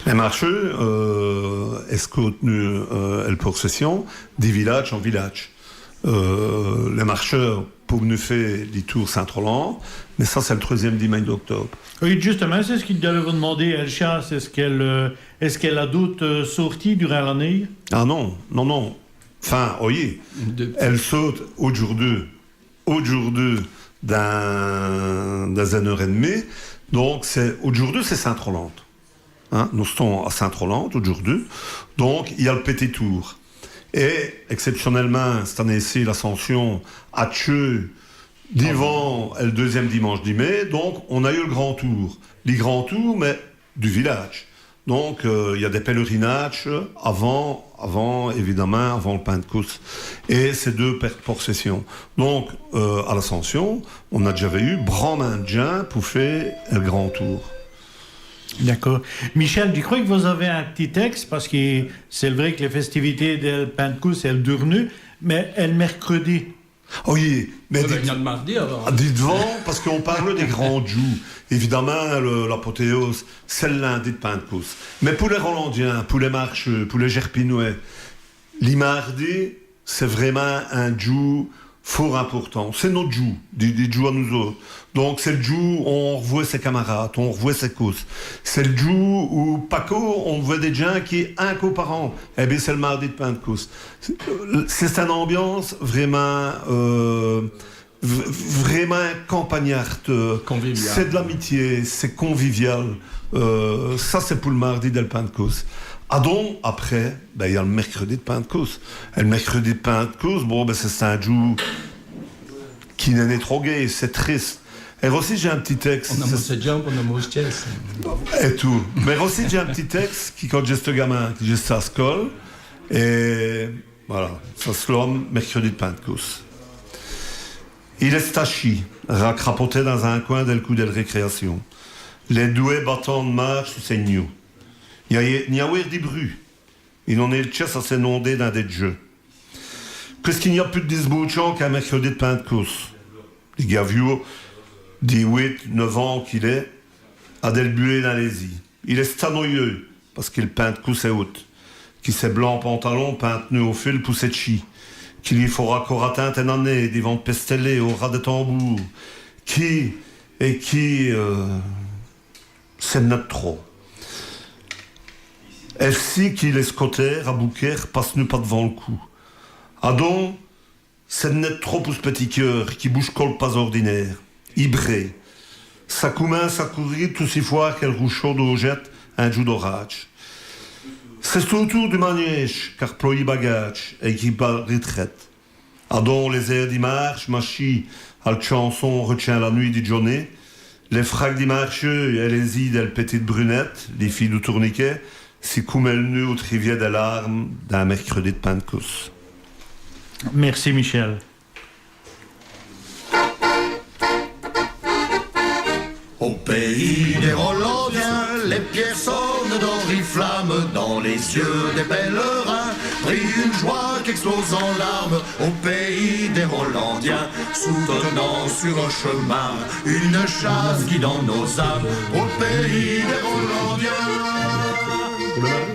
Lès marcheûs, euh, èscôtenut, euh, èl procèssion di vilâdje en vilâdje. Euh, lès marcheûs, po v'nu fé li toûr Sainte-Rolende, mins ça, c'èst l' trwèzyinme diminche d'octôbe. Oyi, djustumint, c'èst ç' qui dj' dèveu vos d'mander. Èl chasse, èst-ce qu'èle, euh, èst-ce qu'èle a d'ôtes, euh, sôrtîyes durant l'annêye ? Ah non, non, non. Enfin, oyi, èle sôrt audjoûrdu, audjoûrdu dins, dins ène eûre èt d'mîye. Donc, c'èst, audjoûrdu, c'èst Sainte-Rolende. Hin, nos stons à Sainte-Rolende, audjoûrdu. Donc, i gn-a l' Pètit Toûr. Èt, èscèpcionèlemint, ciste annêye-ci, l'Ascension a tcheû divant èl deûzyinme diminche di mê, donc, on-a yeû l' Grand Toûr. Li Grand Toûr, mins du vilâdje. Donc, euh, i gn-a dès pèlèrinâdjes avant, avant, évidemint, avant l' Pint'cousse. Èt cès deûs per-, procèssions. Donc, euh, à l'Ascension, on-a dèdja vèyu branmint d' djins po fé l' Grand Toûr. D'acôrd. Michel, dji crwè qu' vos-avèz in p'tit tècse, pace qui c'èst vrê qu' lès fèstivités dèl Pint'cousse, èle dûr'nut, mins èl mèrcrèdi, Oyi, mins... Oyi, bin, dji, i gn-a l' mârdi, alôrs. Dji d'vans, pace qu'on pâle dès grands djoûs. Évidemint, le, l'apothéose, c'èst l' lindi d' Pint'cousse. Mins po lès Rolandins, po lès Marcheûs, po lès Gèrpinois, li mârdi, c'èst vrémint in djoû fôrt important. C'èst no djoû, dji, dji djoû à nos-ôtes. Donc, c'èst l' djoû on r'vwèt sès camarâdes, on r'vwèt sès cousses. C'èst l' djoû on pâ co, on vwèt dès djins qui, in co par an, èt bin, c'èst l' mârdi d' Pint'cousse. C'è-st-ène ambiance vrémint, euh, v-, vrémint campagnarde, euh, conviviale. C'èst d' l'amitié, c'èst convivial. Euh, ça, c'èst po l' mârdi dèl Pint'cousse. Adon, après, bin, i gn-a l' mèrcrèdi d' Pint'cousse. Èt l' mèrcrèdi d' Pint'cousse, bon, bin, c'è-st-in djoû qui n'èst nén trop gaîy, c'èst trisse. Èt ossi, dj'é in p'tit tècse. On-a mau sès djambes, on-a mau s' tièsse. Èt tout. Mins ossi, dj'é in p'tit tècse qui, quand dj'èsteu gamin, qui dj'èsteu à scole, èt voilà, ça s' lome mèrcrèdi d' Pint'cousse. Il èst stachî, racrapoté dins in cwin dèl coû dèl récréacion. Lès dwèts batans d' mârche su sès gnous. Gn-a, gn-a wêre di brût. I n'èst nén l' tchèsse à s'ènonder dins dès djeux. Qu'èst-ce qu'i gn-a pus d' disbautchant qu'in mèrcrèdi d' Pint'cousse ? Li gaviau di wit, nèf ans qu'il èst, a dèl buwéye dins lès-îs. Il èst stanoyeû, pace qui l' Pint'cousse èst oûte, qui sès blancs pantalons pintenut au fil pou s'ètchî, qu'i lî faureut co ratinde ène anéye divant pèstèler au ras dès tamboûrs, qui, èt qui, euh, c'èst nèt trop. Èt v'ci qui lès scotêres à bouquère passenut pa-d'vant l' coûp. Adon, c'èst nèt trop pou ç' pètit keûr qui bouche co l' pas ordinêre. I brêt. Ça comince à couri tout si fwârt qu'èl rouchot dâjète in djoû d'orâdje. C'è-st-au toûr du magnêje qu'arployît bagâdje èt qui bat rètrète. Adon lès-êrs di mârche, machîs al tchanson R'tchins la nwit di Djoné, Lès fracs di marcheû èt lès-îs dèl pètite Brunète, li fîye do tourniquèt, c'èst come èl nût au triviè dèl ârme d'in mèrcrèdi d' Pint'cousse. Mèrci Michel. Au pays des Rolandiens, les pierres sonnent d'oriflamme dans les yeux des pèlerins, brille une joie qu'explose en larmes. Au pays des Rolandiens, soutenant sur un chemin une chasse guidant nos âmes. Au pays des Rolandiens. Pour le mari.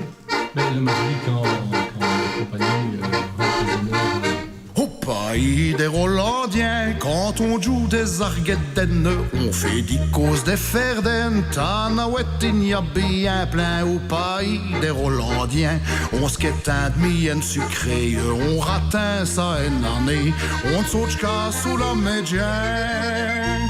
Ben, le mari, quand, quand la compagnie, euh, rentre au nord, euh, Au pays des Rolandiens, quand on joue des argèdènes, on fait des causes de faire des tanawètes, il n'y a bien plein au pays des Rolandiens. On se quête un demi, un sucré, on ratin ça une année, on saute qu'à sous la médiane.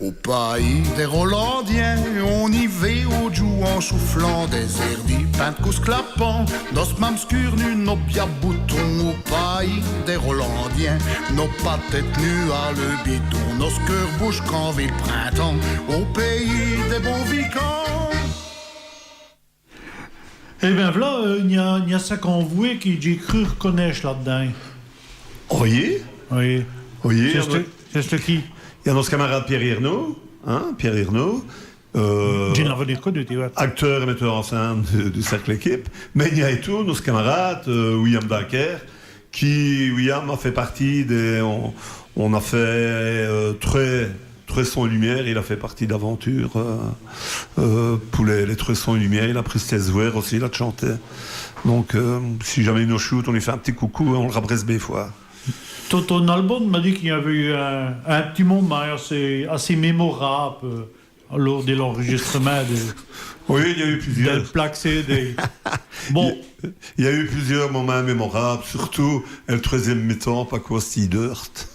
Au pays des Rolandiens, on y va au jour en soufflant des airs du Pint'cousse clapant. Nos mames scurnues, nos bias boutons, au pays des Rolandiens, nos pattes tenues à le bidon, nos cœurs bouche quand vit le printemps. Au pays des beaux vicants. Eh bin v'là, euh, gn-a, gn-a saquants vwès qui dj'é cru r'conèche là-d'dins. Oyi ? Oyi. Oyi, c'èst, c'èst qui ? I gn-a nosse camarâde Pierre Ernault, hin, Pierre Ernault, euh, dji n'aveu nén r'conu, ti vwès. Acteûr èt mèteû en scène du, du Cercle Équipe, mins i gn-a ètout nosse camarâde, euh, William Dunker, qui, William a fêt pârtîye dès, on, on-a fêt, euh, trwès, trwès sons èt lumières, il a fêt pârtîye d'aventures, euh, euh, pou lès, lès trwès sons èt lumières, il a prèsté s' vwès ossi, il a tchanté. Donc, euh, si jamés i nos choûte, on lî fêt in p'tit coucou èt on l' rabrèsse bén fwârt. Ton, ton album, m'a dit qu'i gn-aveut ieû in, in p'tit momint assez, assez mémorâbe, euh, lors de l'enregistrement de, oui, i gn-a yeû plusieurs. Dèl plaque C D. Bon. I gn-a, i gn-a yeû plusieurs momints mémorâbes, surtout èl trwèzyinme mi-temps, pa cause dèl dwète.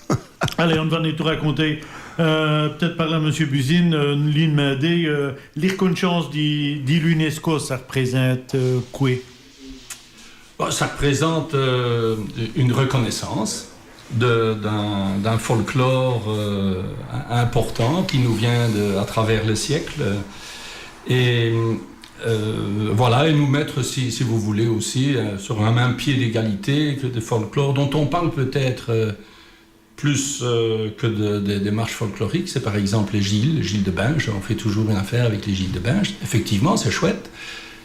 Alez, on va tout raconter. Euh, p't-ète pârler à Monsieur Buzyn, euh, li d'mander, euh, li r'conèchance di, di l'UNESCO, ça r'présinte, euh, qwè ? Bon, ça représente, euh, une reconnaissance de, d'un, d'un folklore, euh, important qui nous vient de, à travers les siècles. Et, euh, voilà, et nous mettre, si, si vous voulez aussi, euh, sur un même pied d'égalité que des folklores dont on parle peut-être, euh, plus, euh, que de, des démarches folkloriques, c'est par exemple les Gilles, les Gilles de Binche. On fait toujours une affaire avec les Gilles de Binche. Effectivement, c'est chouette.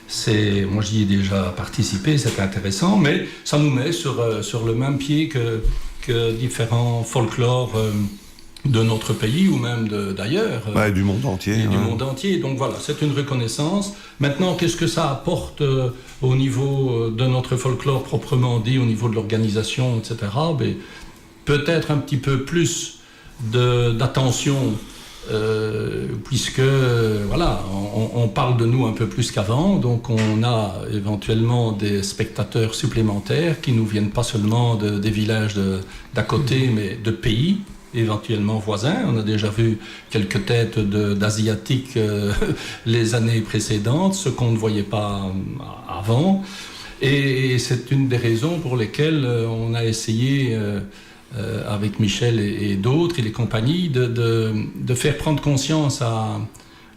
C'est, moi, j'y ai déjà participé, c'est intéressant, mais ça nous met sur, euh, sur le même pied que, que différents folklores, euh, de notre pays ou même de, d'ailleurs, euh, ouais, du monde entier, et du monde entier. Donc voilà, c'est une reconnaissance. Maintenant, qu'est-ce que ça apporte, euh, au niveau, euh, de notre folklore proprement dit, au niveau de l'organisation, et cetera ? Ben, peut-être un petit peu plus de, d'attention, euh, puisque, euh, voilà, on, on parle de nous un peu plus qu'avant, donc on a éventuellement des spectateurs supplémentaires qui nous viennent pas seulement de, des villages de, d'à côté, mais de pays éventuellement voisins. On a déjà vu quelques têtes de, d'Asiatiques, euh, les années précédentes, ce qu'on ne voyait pas, euh, avant. Et, et c'est une des raisons pour lesquelles, euh, on a essayé, euh, euh, avec Michel et, et d'autres, et les compagnies, de, de, de faire prendre conscience à,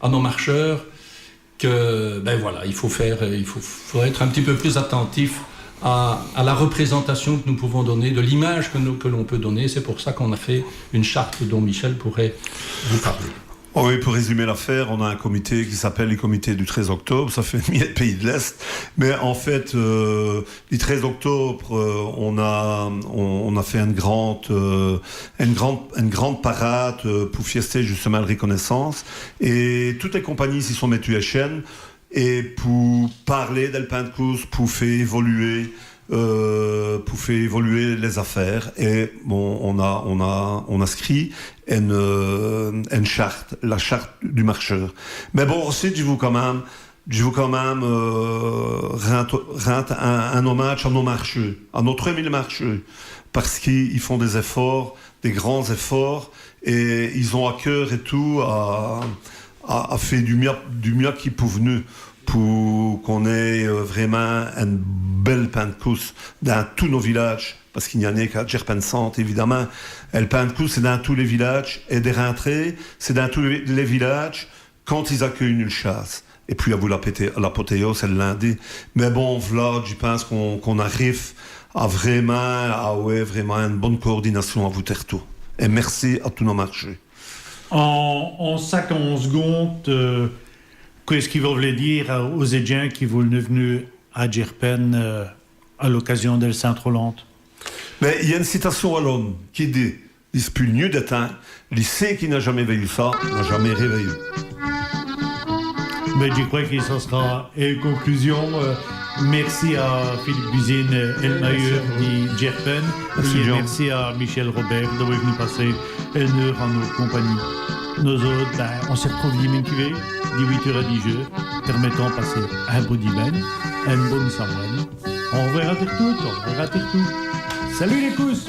à nos marcheurs que, ben voilà, il faut faire, il faut, faut être un petit peu plus attentif à, à la représentation que nous pouvons donner, de l'image que nous, que l'on peut donner. C'est pour ça qu'on a fait une charte dont Michel pourrait vous parler. Oui, pour résumer l'affaire, on a un comité qui s'appelle le comité du treize octobre, ça fait miète pays de l'Est, mais en fait, euh, li treize octobre, euh, on a, on, on a fait une grande, euh, une grande, une grande parade, euh, pou fièster justemint l' r'conèchance. Èt toutes lès compagnies s'î sont mètues èchène, èt pou pârler dèl Pint'cousse, pou fé évoluer, euh, pou fé évoluer lès-afêres. Èt bon, on a, on a, on a scrît ène, euh, ène charte, la charte du marcheur. Mins bon, ossi, dji vou quand min.me, dji vou quand min.me, euh, rinde, rinde in, in omâdje à nos marcheûs, à nos trwès mile marcheûs, pace qu'i font dès-èfôrts, dès grands-èfôrts, èt il ont à keûr èt tout à, à, à fé du mia, du mia qu'i pèv'nut pou qu'on-z-ê, euh, vrémint ène bèle Pint'cousse dins tous nos vilâdjes, Pace qu'i gn-a nén qu'a Djèrpène Sinte, évidamint. Èl Pint'coûte, c'èst dins tous lès vilâdjes, èt dès rintréyes, c'èst dins tous lès, lès vilâdjes, quand il-z-akeûy'nut l' châsse. Èt pwîs avou l'apothéose, l'apothéose, èl lindi. Mins bon, v'là, dji pinse qu'on, qu'on-arive à vrémint, à, wè, vrémint ène bone coordinâcion avou tèrtous. Èt mèrci à tous nos marchés. En, en cinq, onze secondes, euh, qu'èst-ce qui vos v'lez dîre à, aus djins qui v'nut, v'nut à Djèrpène, euh, à l'ocâsion dèl Sinte-Rolende ? Mins i gn-a ène citâcion walone qui dit : « Li spû l' gnût dè timps, li cén qui n'a jamés vèyu ça, n'a jamés rén vèyu. » Mins dji crwè qui ça s'ra ène conclusion. Euh, mèrci à Philippe Buzyn, euh, èl mayeûr di Djèrpène. Mèrci, èt Jean. Mèrci à Michel Robert d'awè v'nu passer ène eûre en no compagnîye. Nos-ôtes, bin, on s' ritrouve diminche qui vén, di wit eûres à dîj eûres. Pèrmètans d' passer in bon diminche, ène bone samwène. Au r'vwêr à tèrtous, au r'vwêr à tèrtous. Salut lès cousses.